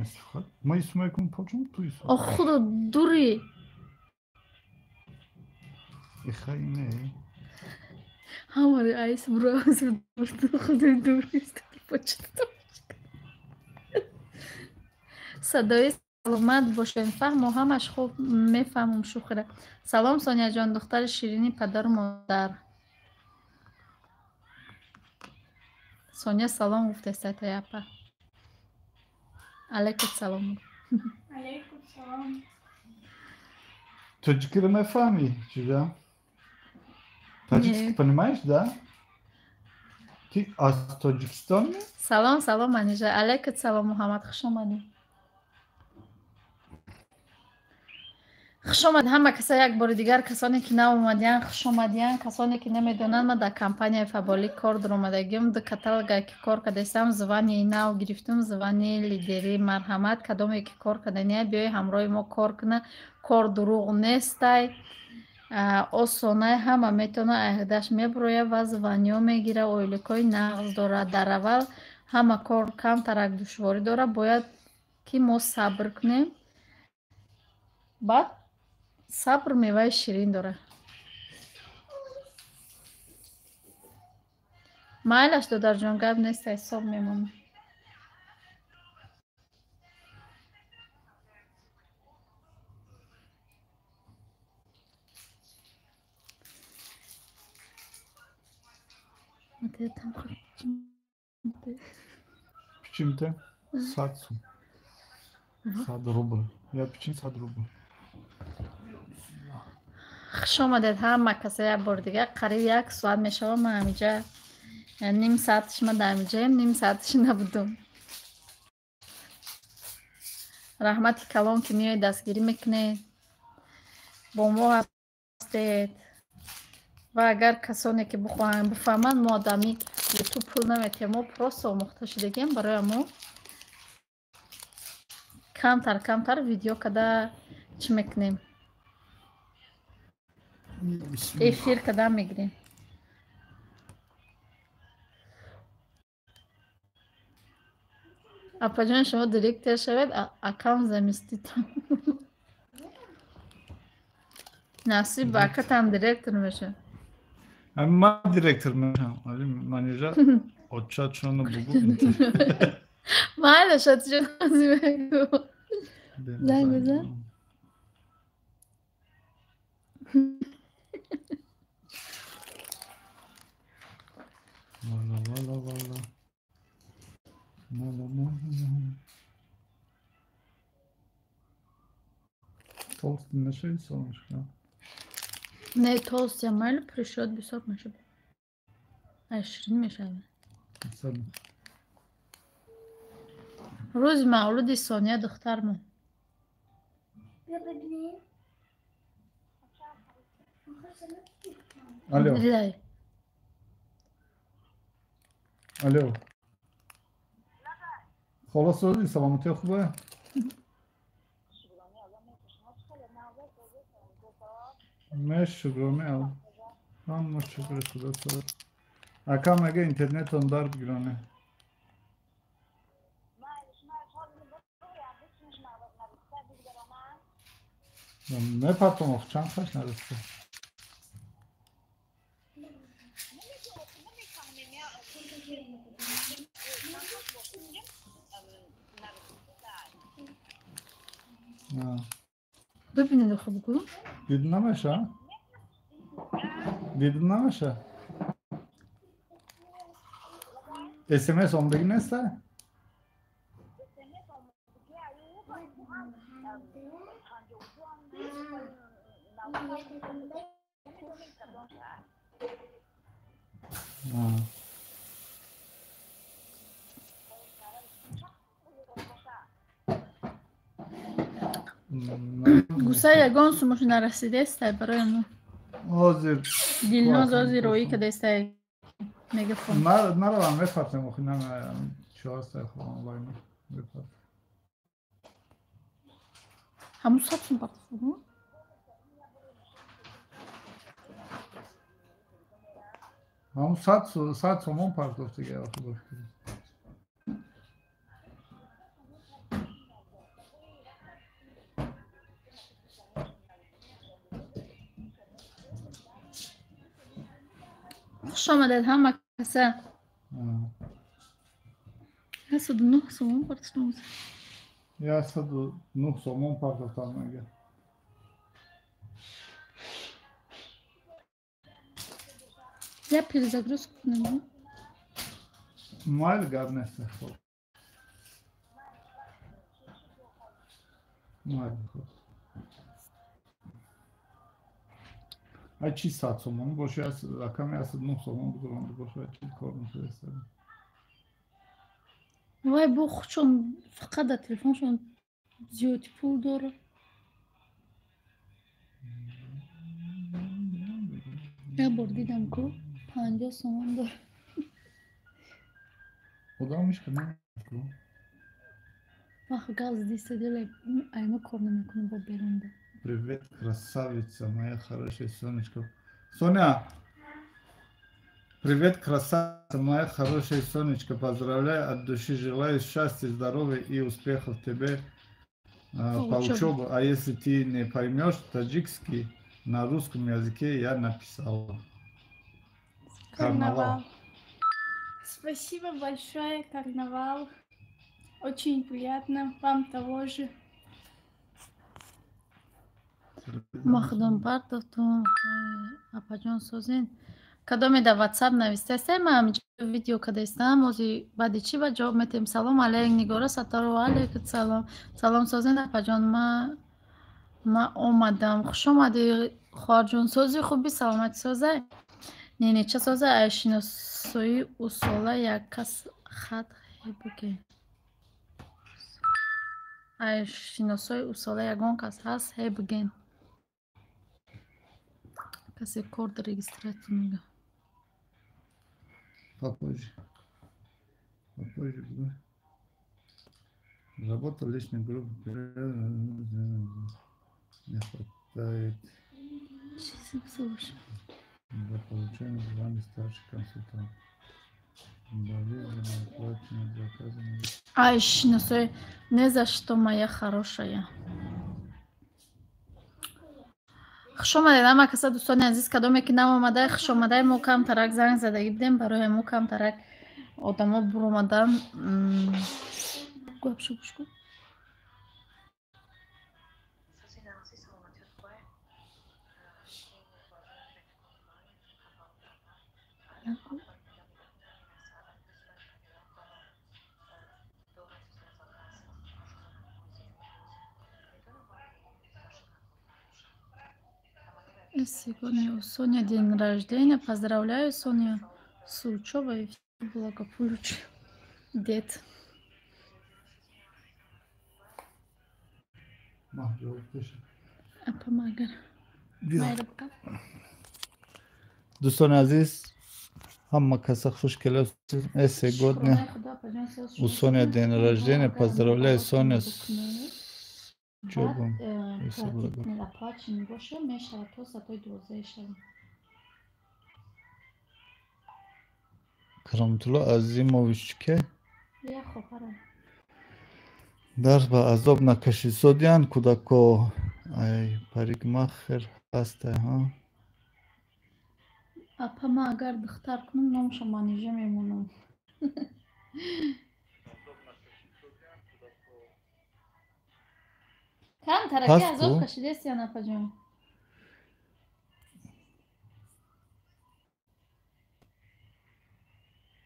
Ман исм мекунам почум, ту исм. Ох, худо, дури. Ихай не. Ҳамари айс буроз худои дури. Садои саломат бошед. Фаҳму ҳамаш хуб мефаҳмам шӯхира. Салом, Соняҷон, духтари ширини падару модар. Соня салом гуфтеста таяпа. Алейкум салом. Алейкум салом. Тоҷикиро мефаҳмӣ, чижа? Таджикский понимаешь, да? Ты аз Тоҷикистон? Салом, салом, Манижа. Алейкум салом, Муҳаммад, хуш омадӣ. Хуш омад ҳама каса як бори дигар, касоне ки наомадиянд, хуш омадиянд. Касоне ки намедонанд, ман дар компанияи Фаберлик кор дуромадагим. Ду каталога ки кор кардастам, званияи нав гирифтум, званияи лидерӣ. Марҳамат, кадоме ки кор кардания, биёй ҳамроҳи мо кор куна. Кор дурӯғ нестай, осонай, ҳама метавона аҳдаш мебурояд ва званиё мегира, ойликҳои нағз дорад. Дар аввал ҳама кор камтарак душворӣ дорад, бояд ки мо сабр кунем. Баъд сабр меваи ширин дорад. Майлаш, додарҷон, гап нест, ҳисоб мемонад. Пичимте 100 сум. 100 рубл. Я пичин 100 рубл. Хуш омадед ҳама каса як бори дигар. Қариб як соат мешавад, ман ҳамиҷа ним соатиш ман дар ҳамиҷаем, ним соатиш набудум. Раҳмати калон ки меоед, дастгирӣ мекунед, бо мо ҳастед. Ва агар касоне ки бихоҳанд бифаҳманд, мо одами ютуб пул наметиҳем, мо просто омӯхта шудагием, барои мо камтар камтар видео када чӣ мекунем, эфир када мегирем. Апаҷон, шумо директор шавед, акам заместитон. Насиб ба акатам директор мешавад. Ман директор мешавам, менеҷер отчатшоно бугу. Майлаш, отчат мегӯ. Занг бизан. Вала вала вала. Мала мала. Толстый нашли солнышко? Не, толстый майли пришёт бисёр мешавад. Ай, ширин мешавад. Рӯзи мавлуди Сония духтармон. Алло. Алло. Хола созӣ, саломатӣ хубе? Ме шукрони Аллоҳ. Ҳама шукри Худо созӣ. Ака мега интернетон дар бигироне. Мепартом, ох, чанд хаш нарасида. Бибинед, хуб гӯ. Дида намеша? Дида намеша? СМС омдагӣ неста? Гусай ягон сумош нарасидестай барои мо. Ҳозир Дилноз ҳозир роӣ кадестай мегафон. Наравам, мефартем, охи чӣ ҳастай, хуб онлайн мефартем. Ҳамун 100 сум партофт? Ҳамун 100 сомон партофт дига, охи бош. Хуш омадед ҳама каса. 109 сомон партофтам. 109 сомон партофтам мега. Я перезагрузку кунем. Майли, гап нест, хуб. Майли, хуб. Ай чи 100 сомон боше, рақами 109 сомон бигиронда боше, ай чи кор мешавад? Вай бо худшон фақат дар телефоншон зиёди пул дорад. Як бор дидам ку 50 сомон дор. Одамиш ки ку. Вақт газ дисте айма кор намекунам бо берунда. Привет, красавица моя хорошая Сонечка. Соня! Привет, красавица моя хорошая Сонечка. Поздравляю от души, желаю счастья, здоровья и успехов тебе по учебе. А если ты не поймешь таджикский, на русском языке я написала. Карнавал. Спасибо большое, Карнавал. Очень приятно. Вам того же. Махдум партовтун, апаҷон созин. Кадоме дар WhatsApp навистаистем, ман видео кадаистам, ози баъди чӣ ба ҷавоб метем. Салом алейк, Нигора Сатторова, алейкум салом. Салом созин, апаҷон, ма омадам. Хуш омадӣ, хоҳарҷон. Сози хуби, саломатӣ созай. Ненеча созай, ай шиносои усола як кас хат буге. Ай шиносои усола ягон кас ҳаст, ҳе буген. Касе кор дар регистратсия мега. Попозже. Попозже. Работа личной группы не хватает. Для получения звания старший консультант. Ай, шиносой, не за что, моя хорошая. Хуш омадед ҳама каса, дӯстони азиз, кадоме ки нав омада, хуш омадай. Мо камтарак занг задагӣ будем, барои мо камтарак одамо буромадан. Гапшу гӯш кун. Сегодня у Сони день рождения. Поздравляю, Соня, с учебой и благополучия. Дед. Помогай. Дӯстони азиз, ҳама каса хуш келед. Сегодня у Сони день рождения. Поздравляю, Соня, с учебой. Кароматулло Азимович ке дарс ба азоб накашисодиян кӯдако. Ай парикмахер ҳастай, ҳа? Апа, ман агар духтар кунам, номашо Манижа мемонам. Кам тараки азоб кашидестиян, апаҷон?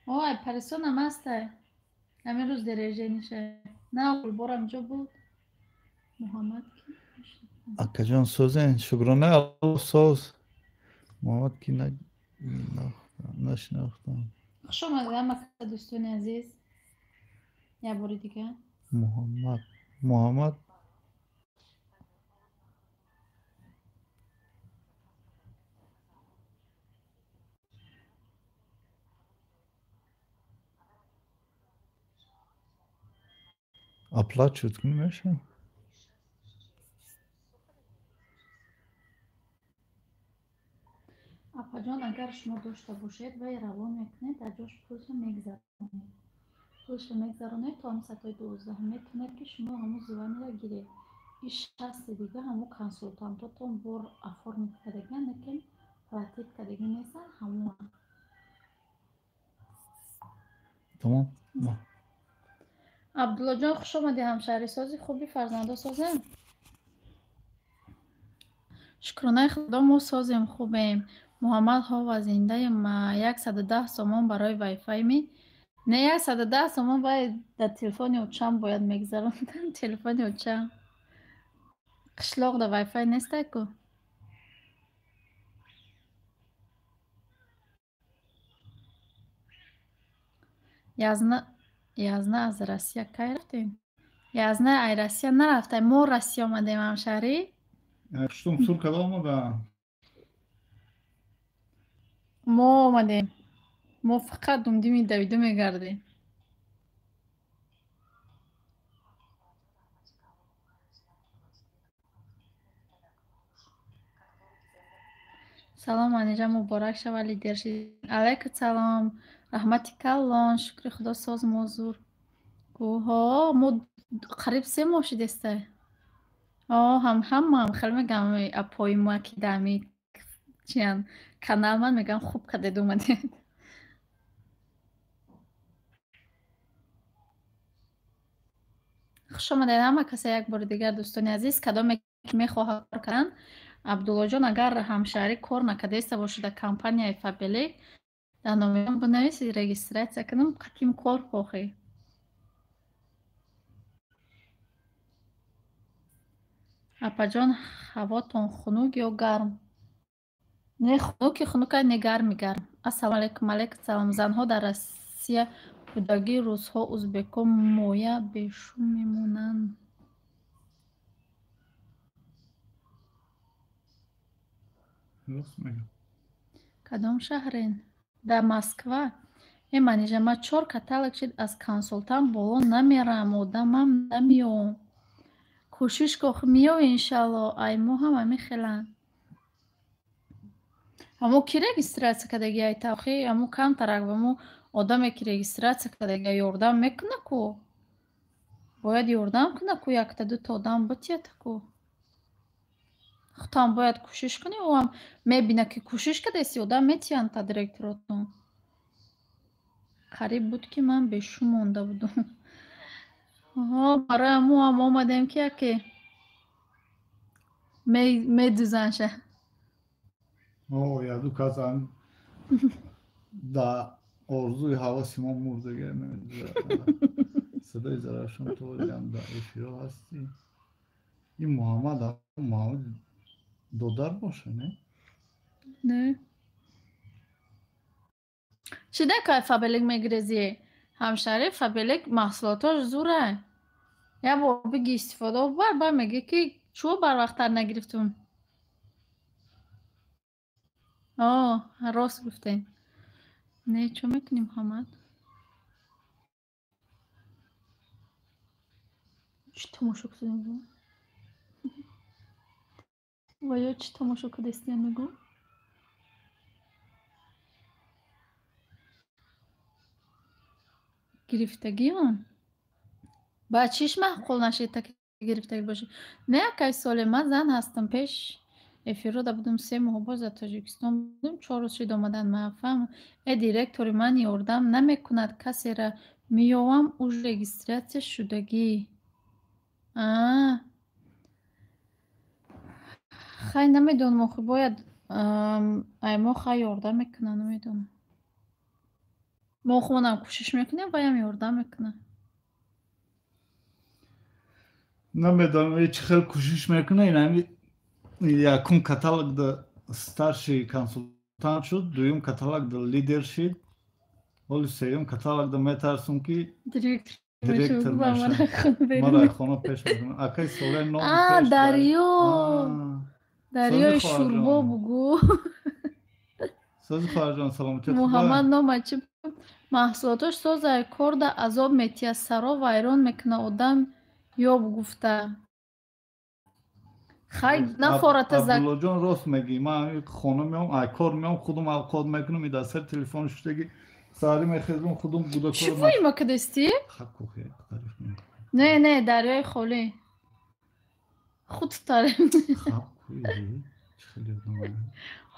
Ой, парисонам ҳастай. Ҳамин рӯз дережениша. На, гулборам ҷо буд. Муҳаммад ки? Акаҷон созен, шукрона Аллоҳ соз. Муҳаммад ки нашинохтам. Хуш омадед ҳама дӯстони азиз. Як бори дига. Муҳаммад, Муҳаммад оплачивать меша? Апаҷон, агар шумо дошта бошед, вай равон мекунед, дар ҷош пулшо мегзаронед. Пулшо мегзаронед то ҳамин саатҳои 12 метавонед, ки шумо ҳамун званиро гиред. И шахси дига ҳамун консултантотон бор оформить кардагиан, лекин платить кардагӣ нестанд, ҳамун. Тамом. Абдуллоҷон, хуш омадӣ, ҳамшаҳрисози хуби, фарзандо созем? Шукронаи Худо, мо созем, хубем. Муҳаммад ҳова зиндаем. 110 сомон барои вайфай ми? Не, 110 сомон вай дар телефони очам бояд мегзарондам. Телефони очам. Қишлоқ дар вайфай нестай ку? Язна аз Россия кай рафтем? Язна ай Россия нарафтем, мо Россия омадем, ҳамшаҳрӣ. Хуштум сур када омадам. Мо омадем. Мо фақат думдими давиду мегардем. Салом, Манижа, муборак шава лидер шид. Алайкум салом. Раҳмати калон, шукри Худо соз мозур. Ҳо, мо қариб 3 моҳ шидестай. Ҳам хеле мегам апои ма ки дами чиян канал ман мегам хуб кадед омадед. Хуш омадед ҳама каса як бори дигар дӯстони азиз, кадоме ки мехоҳад кор кардан. Абдуллоҷон, агар ҳамшаҳрӣ кор накардаиста бошад дар компанияи Фаберлик, дар номерам бинависед, регистратсия кунам, қатим кор хоҳӣ. Апаҷон, ҳавотон хунук ё гарм? Не хунуки хунука, не гарми гарм. Ассалому алайкум, алайкум салом. Занҳо дар Россия будагӣ, русҳо, узбекҳо моя бешум мемонанд. Кадом шаҳрен? Дар Москва. Э, Манижа, ман 4 каталог шид аз консултант боло намерам, одамам намеом. Кӯшиш кох миёв иншалло, ай мо ҳам ҳамин хеланд. Амо ки регистратсия кардагӣ ай тавхи, амо камтарак ба мо одаме ки регистратсия кардагӣ ёрдам мекуна ку? Бояд ёрдам куна ку, якта дута одам битията ку. Худтам бояд кӯшиш кунӣ, ӯам мебина ки кӯшиш кардааст, одам метиҳанд та директоротон. Қариб буд ки ман бешум монда будум. Ҳо, барои ҳамоам омадем ки яке медузанша. О, яду кас да орзуи ҳаваси мо мурдага медузад. Садои Зарафшон то ҳолиам дар эфиро ҳастӣ. Ин Муҳаммад Муҳаммад додар боша, не? Не. Чӣ дакай Фаберлик мегирезӣ? Ҳамшаҳри Фаберлик маҳсулотош зура. Як бор биги истифода бар, баъд мегӯӣ ки чӯ барвақттар нагирифтум. О, рост гуфтем. Не, чӣ мекунӣ, Муҳаммад? Чӣ тамошо кардем? Ва ё чӣ тамошо кардастиям мегӯ? Гирифтагиам? Ба чиш маъқул нашид та ки гирифтагӣ бошӣ? Не, акай Соле, ман зан ҳастам. Пеш эфирро да будум 3 моҳ боз дар Тоҷикистон будум, 4 рӯз шид омадан. Ман фаҳмам. Э, директори ман ёрдам намекунад, касера меёвам, уж регистратсия шудагӣ. Аа. Хай намедонам, охи бояд ай мо хай ёрдам мекунад, намедонам. Мо худамонам кӯшиш мекунем, ваям ёрдам мекунад. Намедонам, чӣ хел кӯшиш мекунад, ин ҳами якум каталог да старший консултант шуд, дуюм каталог да лидер шид, ҳоли сеюм каталог да метарсум ки директор мешавад. Мара хона пеш мекунад. Акай Соле ном А, дарё. Дарёи шӯрбо бугӯ. Сози хоҳарҷон, саломатӣ. Муҳаммад нома чӣ маҳсулотош созай корда азоб метиҳад, саро вайрон мекунад, одам ёб гуфта. Хай нафората зак. Абдуллоҷон, рост мегӣ. Ман хона меом, ай кор меом, худум авқот мекунам, и дар сари телефон шудаги саҳарӣ мехезам, худум гудакор. Чӣ фоима кадастӣ? Не, не, дарёи холӣ. Худ тариф.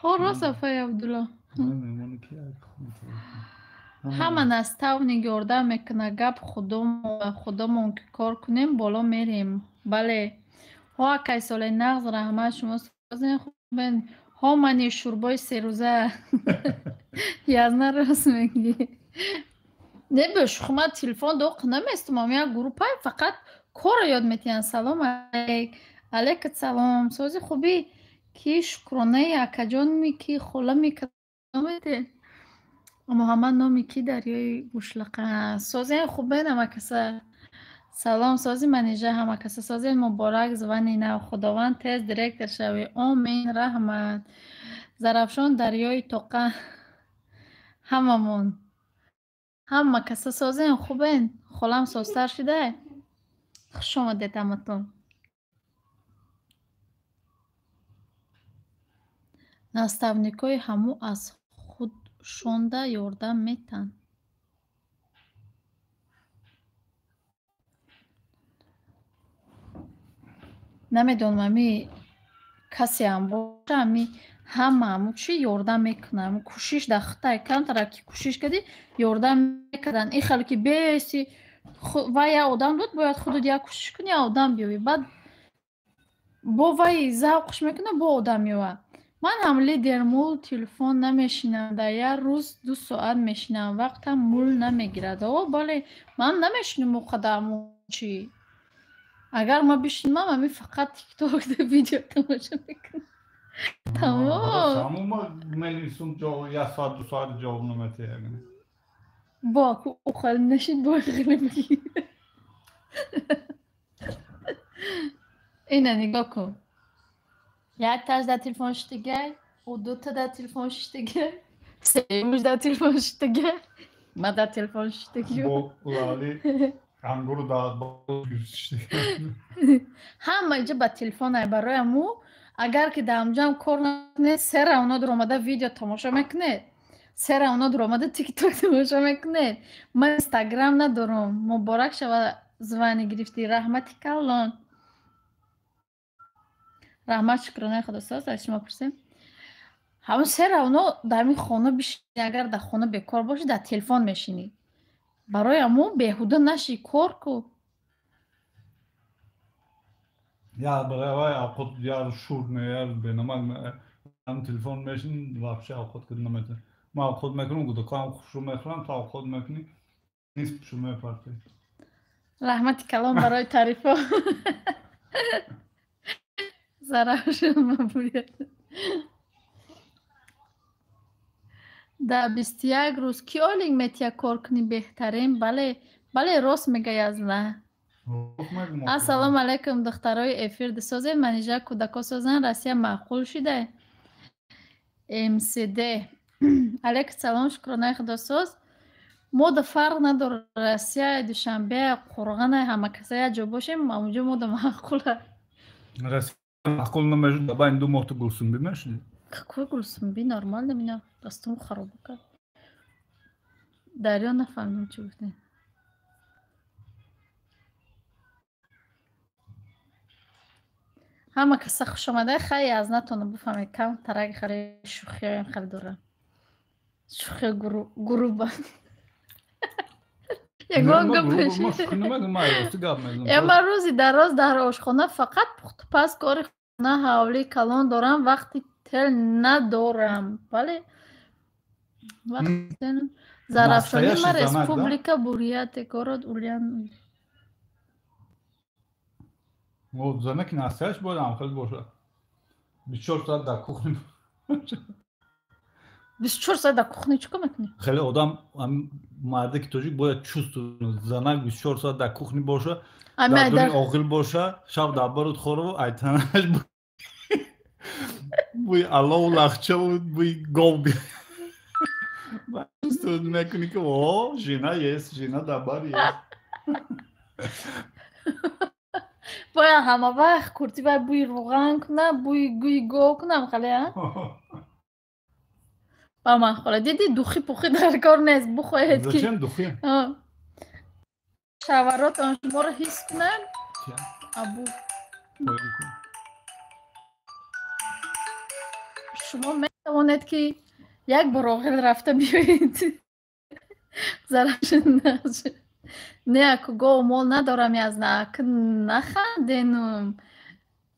Ҳо, рост афай Абдулло. Ҳама наставник ёрдам мекунад, гап худомон ки кор кунем, боло мерем. Бале. Ҳо, акай Соле, нағз, раҳмат, шумо созен хубен. Ҳо, мани шӯрбои серӯза. Язна рост мегӣ. Не, бешухма ман телефон доқ наместум, ам як группа фақат корро ёд метиҳанд. Салом алейк. Алейкум салом. Сози хубӣ? Ки шукронаи акаҷонми, ки холами кадомете? Муҳаммад номи ки дарёи гӯшлақа? Созен хубен ҳама каса. Салом, сози Манижа, ҳама каса созен. Муборак звани нав, Худованд тез директор шавӣ. Омин, раҳмат. Зарафшон дарёи тоқа. Ҳамамон. Ҳама каса созем, хубен? Холам созтар шидай? Хуш омадед ҳаматон. Наставникҳои ҳаму аз худшонда ёрдам метаҳанд. Намедонам, ами касеам боша, ами ҳама ҳаму чӣ ёрдам мекунад. Ами кӯшиш дар хитай камтара ки кӯшиш кардӣ, ёрдам мекарданд. Ин хеле ки беси вай як одам дод, бояд худат як кӯшиш кунӣ, як одам биёвӣ. Баъд бо вай завқш мекунад, бо одам меояд. Ман ҳам лидер мул телефон намешинам, дар як рӯз 2 соат мешинам, вақтам мул намегирад. О, бале, ман намешинам о қадар чӣ. Агар ман бишинам, ами фақат тикток видео тамошо мекунам. Тамом. Тамом, ма менависум як соат, 2 соат ҷавоб наметиҳам. Бо охал нашид, бо хеле мегӣ. Ина нигоҳ кун. Як таш дар телефон шиштагай, ӯ дута дар телефон шиштагай, сеюмш дар телефон шиштагай, ман дар телефон шиштагӣ. Бо лали ангуру дар ҳама иҷа ба телефон ай. Барои аму агар ки дар ҳамҷоам кор накунед, сера оно дуромада видео тамошо мекунед, сера оно дуромада тикток тамошо мекунед. Ман инстаграм надорам. Муборак шава, звани гирифтӣ. Раҳмати калон. Раҳмат, шукронаи худосоз, аз шумо пурсем. Ҳамун сера оно дар ҳамин хона бишинӣ, агар дар хона бекор бошӣ, дар телефон мешинӣ. Барои аму беҳуда нашӣ, кор ку. Я барои авқот яр шур ме, яр бенамак ме, ҳам телефон мешин, вообще авқот кида наметавонӣ. Ман авқот мекунам, гудакам хушрӯ мехӯрам, ту авқот мекунӣ, нисф пушрӯ мепартӣ. Раҳмати калон барои таърифҳо. Заравшон мабуяд. Дар 21 рӯз ки олинг метия кор кунӣ беҳтарин? Бале, бале, рост мегӯяд на. Ассалому алайкум, духтарои эфир дисозед, манижа кӯдако созанд, Россия маъқул шида. МСД. Алайкум салом, шукронаи худосоз. Мо да фарқ надорад, Россия, Душанбе, Қурғана, ҳама каса як ҷо бошем, ҳамонҷо мо да маъқула. Россия маъқул намешуд, ба ин 2 моҳ ту гулсумбӣ мешудӣ? Какой гулсумбӣ? Нормально меня дастум хароб кард. Дарё нафаҳмидам чӣ гуфтем. Ҳама каса хуш омада, хай аз натона бифаҳмед, кам тарак харе шӯхиҳоям хеле дорам. Шӯхи груба. Ягон гап ман рӯзи дароз дар ошхона фақат пухтупаз, кори хона, ҳавлии калон дорам, вақти тел надорам. Бале, Зарафшони ма республика Бурятия, город Ульян. Занаки настоящ бояд ҳам хеле бошад. 24 соат дар кухни. 24 соат дар кухни чӣ кор мекунӣ? Хеле одам, марде ки тоҷик бояд чувствовать, занак 24 соат дар кухни боша, дар дуни оғил боша, шаб дар баруд хораву айтанаш бӯи алову лахчаву бӯи гов чувствовать мекунӣ ки о, жена есть, жена дар бар есть. Бояд ҳама вақт куртӣ вай бӯи рӯған кунад, бӯи гӯи гов кунам хеле, а? Ба ман хола диди духи пухи дар кор нест, бухоҳед ки. Зачем духи? Шаваротон шуморо ҳис кунанд. Абу. Шумо метавонед ки як бор оғил рафта биёед. Заравшон нақш. Не, аку гов мол надорам, язна, аку наханденум.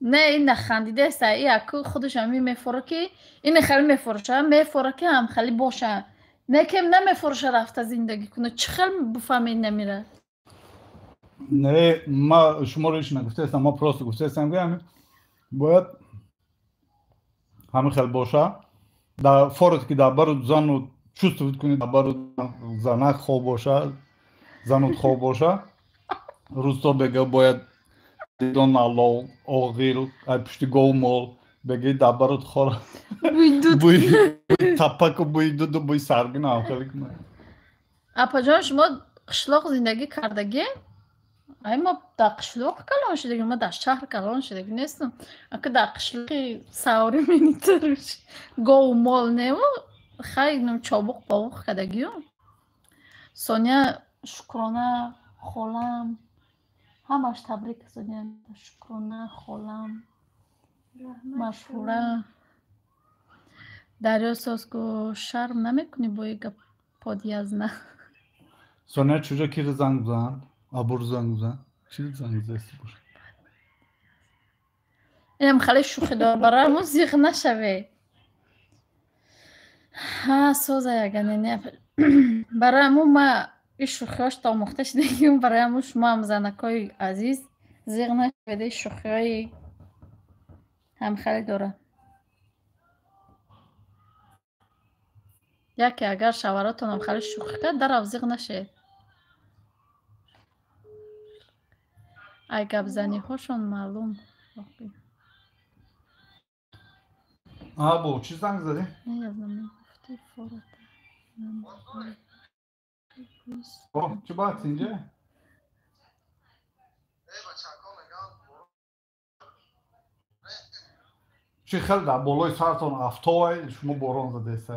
Не, ин нахандидеста, и аку худаш ҳами мефора ки, ин хеле мефороша, мефора ки ҳам хеле боша. Не кем намефороша рафта зиндагӣ куна, чӣ хел буфаҳмед намира? Не, ма шуморо ҳеч нагуфтаестам, ма просто гуфтаестам ки ҳами бояд ҳами хел боша. Дар форат ки дар бару зану чувствовать кунед, дар бару занак хоб боша, занут хоб боша, рӯзто бега бояд дон алов, оғил, ай пушти гов мол, Беги дабарот хора. Бӯи дуд. Бӯи тапаку, бӯи дуду, бӯи саргина ҳам хеле кунад. Апаҷон, шумо қишлоқ зиндагӣ кардагӣ? Ай, мо дар қишлоқ калон шудагӣ, ма дар шаҳр калон шудагӣ нестам. Ака дар қишлоқи саври менитаруш гову мол неву хай чобуқ повуқ кардагию. Соня, Шукрона холам, ҳамаш табрик. Соня, Шукрона холам, Машҳура. Дарё созку, шарм намекунӣ бо и гап подъязна? Соня, чуҷо киро занг бизан? Абур занг бизан? Чӣ занг зести боша? Инам хеле шӯхӣ дор, барои мо зиқ нашавед. Ҳа, соза ягане не. Барои мо ма ин шӯхиҳош омӯхта шудагим, барои мо шумоам, занакҳои азиз, зиқ нашавед, ин шӯхиҳои ҳамхеле дорад. Яке агар шавҳаротонам хеле шӯхӣ кард, дарав зиқ нашавед. Ай гапзаниҳошон маълум. Бо чӣ занг задӣ? Чӣ баҳс инҷа? Чӣ хел дар болои сартон афтовай, шумо борон задеста?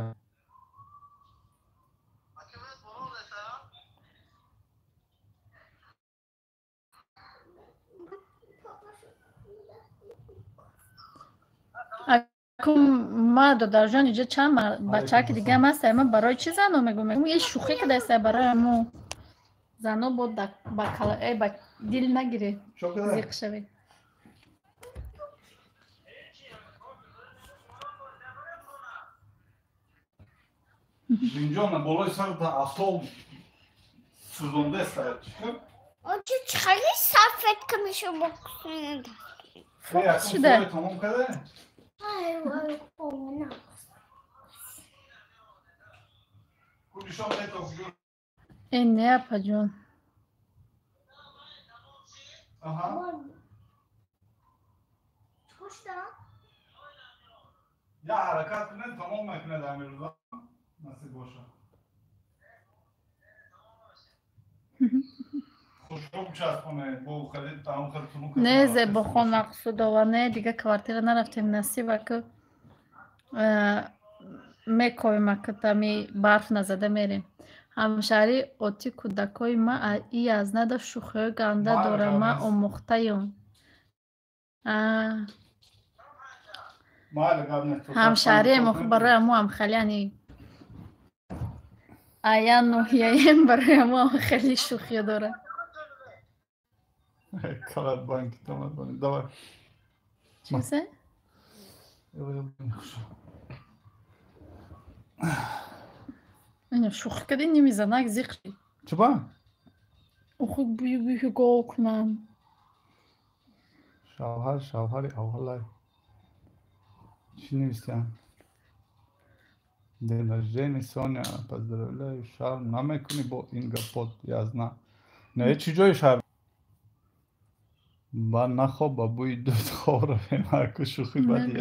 Ма додарҷон, иҷо чанд бачаки дигаам ҳаст, ма барои чӣ зано мегӯм? Мегӯм, е шӯхӣ кадаста, барои мо зано бо ба дил нагиред, зиқ шавед. Инҷо на болои сарта афтоб сӯзондаста, чӣ кор? Очи хеле салфетка мешава бо. Шуда. Тамом карда? Э, не, апаҷон. Я ҳаракат кунед, тамом мекунед ҳамин рӯза, насиб боша. Хушрӯ часпонед, бо хеле тамом хеле тунук. Не, Зебохон Мақсудова, не, дига квартира нарафтем, насиб ака мековем, ака тами барф назада мерем. Ҳамшаҳри оти кӯдакҳои ма и язнада шӯхиҳои ганда дора, ма омӯхтаём. Ҳамшаҳрием охи, барои амо ҳам хеле яъне ая ноҳияем, барои амо ҳам хеле шӯхиё дора. Калатбанки тамадбанк. Давай. Чизе? Шӯхӣ кардӣ, ними занак зиқ шид. Чиба? Охи бӯи бӯи гов кунам. Шавҳар, шавҳари аввалай. Чӣ навистиям? День рождения, Соня, поздравляю, шарм намекунӣ бо ин гапот язна. Не, чӣ ҷои шарм? Ба нахоб, ба бӯи дуд хоб равем, аку шӯхӣ бади.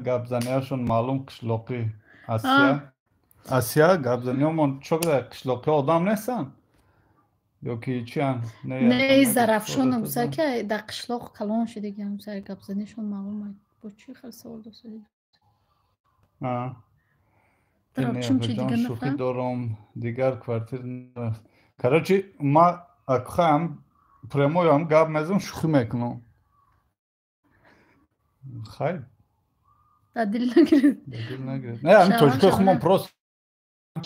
Гапзаниашон маълум қишлоқӣ. Асия, Асия, гапзаниҳомон чо қишлоқӣ одам нестанд? Ё ки чианд? Не, Зарафшонам гуфта ки дар қишлоқ калон шудагиам, гапзанишон маълум. Бо чӣ хел савол досадӣ? Шӯхӣ дорам, дигар квартир нарафт. Короче, ма акхам прямоям гап мезанам, шӯхӣ мекунам. Хайр. Дар дил нагиред. Дар дил нагиред. Не, ҳамин тоҷикои худмон просто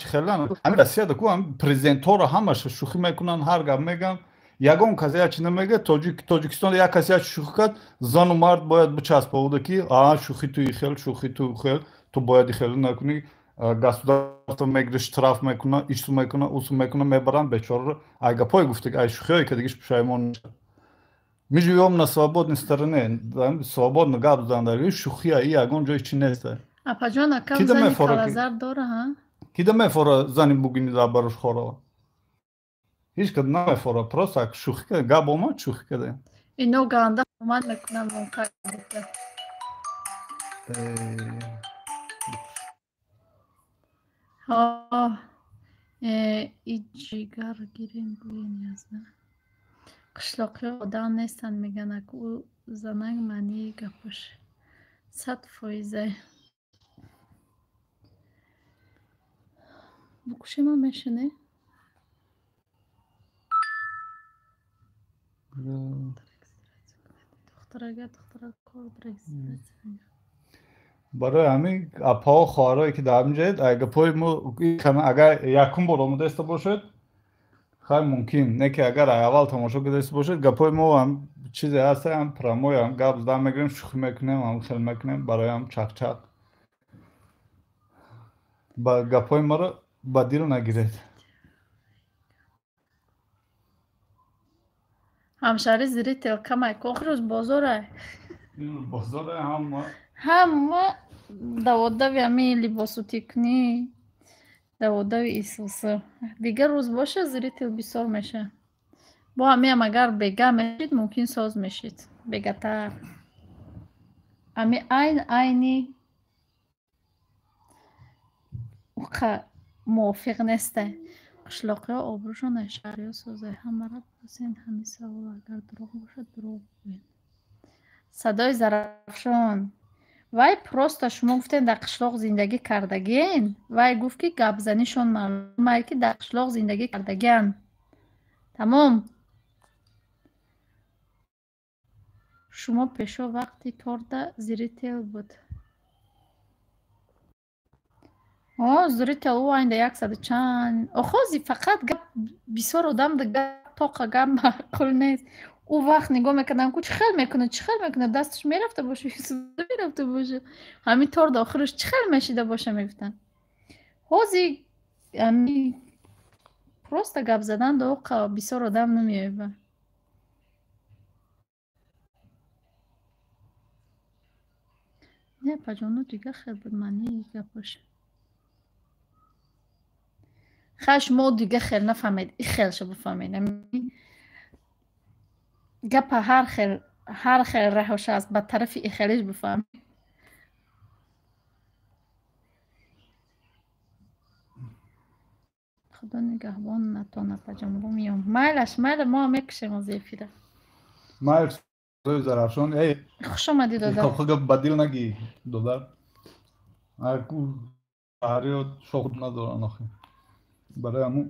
чӣ хелан. Ҳамин Россияда ку ҳамин президентҳоро ҳамаша шӯхӣ мекунанд, ҳар гап мегӯянд. Ягон кас як чи намегӯяд. Тоҷикистон як кас як шӯхӣ кард, зану мард бояд бичаспавуда ки а шӯхӣ ту ихел, шӯхӣ ту хел, ту бояд ихел накунӣ. Государство мегирад, штраф мекунад, ису мекунад, усу мекунад, мебаранд бечораро. Ай гапҳое гуфта, ай шӯхиҳое ки дигиш пушаймон мешавад. Мы живем на свободной стороне, свободно гап задан, шӯхия и ягон ҷои чи нест. Апаҷон, акам зани калазар дора, ҳа? Кида мефора зани бугини дар барош хорова? Ҳеҷ кад намефора, просто шӯхӣ карда, гап омад, шӯхӣ карда. Ино ганда Ҳурмат мекунам монка. Иҷигар гирем гӯен язна. Қишлоқиҳо одам нестанд, мегӯянд, ак ӯ занак маънии гапаш 100%. Букушема мешане? Барои ҳамин апаҳо, хоҳарое ки дар ҳаминҷоед, гапҳои мо агар якум бор омодаиста бошед, хай мумкин не ки агар аввал тамошо кардаиста бошед, гапҳои мо ҳам чизе ҳаст, ҳам прямой ҳам гап зада мегирем, шӯхӣ мекунем, ҳам хел мекунем, барои ҳам чақчақ. Ба гапҳои моро ба дил нагиред. Ҳамшаҳри зири телкамай, охирӯз бозорай. Бозорай ҳама. Ҳама даводави ҳамин либосутикунӣ, даводави исоса. Дигар рӯз боша зири тел бисёр меша. Бо ҳамиам агар бега мешид, мумкин соз мешид. Бегатар. Ами айн айни уқа мувофиқ нестай. Қишлоқиҳо обрӯшон аз шаҳриҳо созай. Ҳамаро пурсен ҳамин савол, агар дурӯғ бошад, дурӯғ гӯен. Садои Зарафшон. Вай просто шумо гуфтен дар қишлоқ зиндагӣ кардагиен. Вай гуфт ки гапзанишон маълумае ки дар қишлоқ зиндагӣ кардагиан. Тамом. Шумо пешо вақти торда зири тел буд. Зири тел ӯ айнда яксаду чанд. Охози фақат гап бисёр одам да гап тоқа гап маъқул нест. Ӯ вақт нигоҳ мекардам ку чӣ хел мекунад, чӣ хел мекунад, дасташ мерафта боша, мерафта боша. Ҳамин торда охираш чӣ хел мешида боша мегуфтанд. Ҳози ами просто гап задан да оқа бисёр одам намеёба. Не, апаҷону дига хел буд маънии гапаш. Хай шумо дига хел нафаҳмед, и хелша бифаҳмед. Гапа ҳар хел раҳоша аст, ба тарафи ихелиш бифаҳмед. Худо нигаҳбон натон, апаҷон, бо миём. Майлаш, майла, мо ҳам мекушем аз эфира. Майл, садои Зарафшон, эй. Хуш омадӣ, додар. Хоб гап ба дил нагӣ, додар. Аку шаҳриё шохуд надоранд охи. Барои ҳамун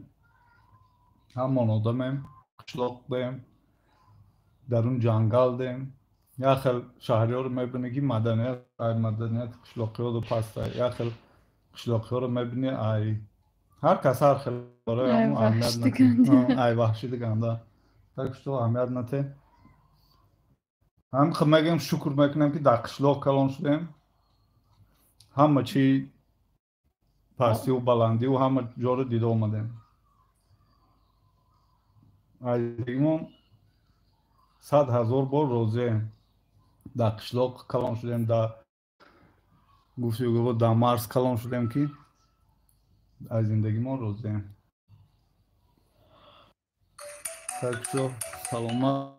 ҳамон одамем, қишлоқ дем, дарун ҷангал дем. Як хел шаҳриёро мебинӣ ки маданият ай маданияти қишлоқиёро пастай, як хел қишлоқиёро мебинӣ ай ҳар кас ҳар хел, барои ҳамун аҳамият натен. Ай ваҳши диганда. Так что аҳамият натен. Ҳам хел мегӯем, шукр мекунем ки дар қишлоқ калон шудем. Ҳама чи пастиву баландиву ҳама ҷоро дида омадем. Аз зиндагимон 100 000 бор розием. Дар қишлоқ калон шудем, дар гуфтугӯ дар марз калон шудем ки аз зиндагимон розием. Так что саломат.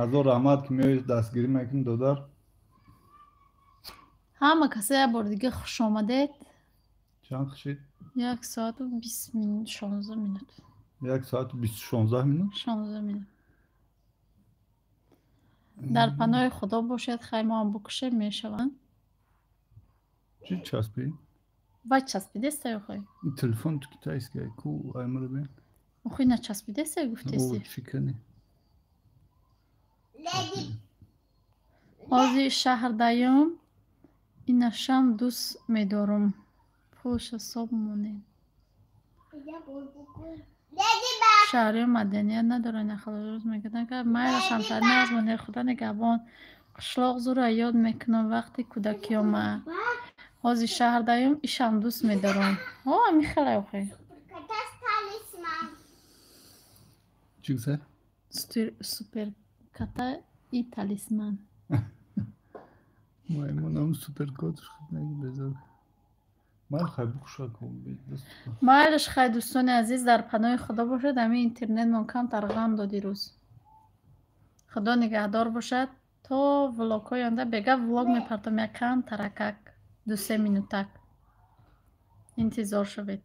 Ҳазор раҳмат ки меоед дастгирӣ мекунӣ, додар. Ҳама каса як бор дига хуш омадед. Чанд хушид? 1 соату 20 минут, 16 минут. 1 соату 20 16 минут? 16 минут. Дар паноҳи Худо бошед, хай мо ҳам букушем мешаванд. Чӣ часпӣ? Вай часпидеста охой? Телефон ту китайский, ку аймара бин. Охой начаспидеста гуфтеси? О, чӣ кани? Ҳозир шаҳрдаём инашам дӯст медорам. Пулша соб монем. Шаҳриё маданият надоранд, ахлоқрӯз мекарданд. Майла шамшаҳр нағз монед, Худо нигаҳбон. Қишлоқ зура ёд мекунам вақти кӯдакиёма. Ҳозир шаҳрдаём ишам дӯст медорам. О, ами хеле охе. Чӣ гуфта? Суперката и талисман. Маймунам суперкот шуд, безор. Майли, хай, бикушак. Майлиш, хай, дӯстони азиз, дар паноҳи Худо бошед. Ҳамин интернетмон камтар ғам дод ирӯз. Худо нигаҳдор бошад то влогҳои оянда. Бега влог мепартом, як кам таракак, 2-се минутак интизор шавед.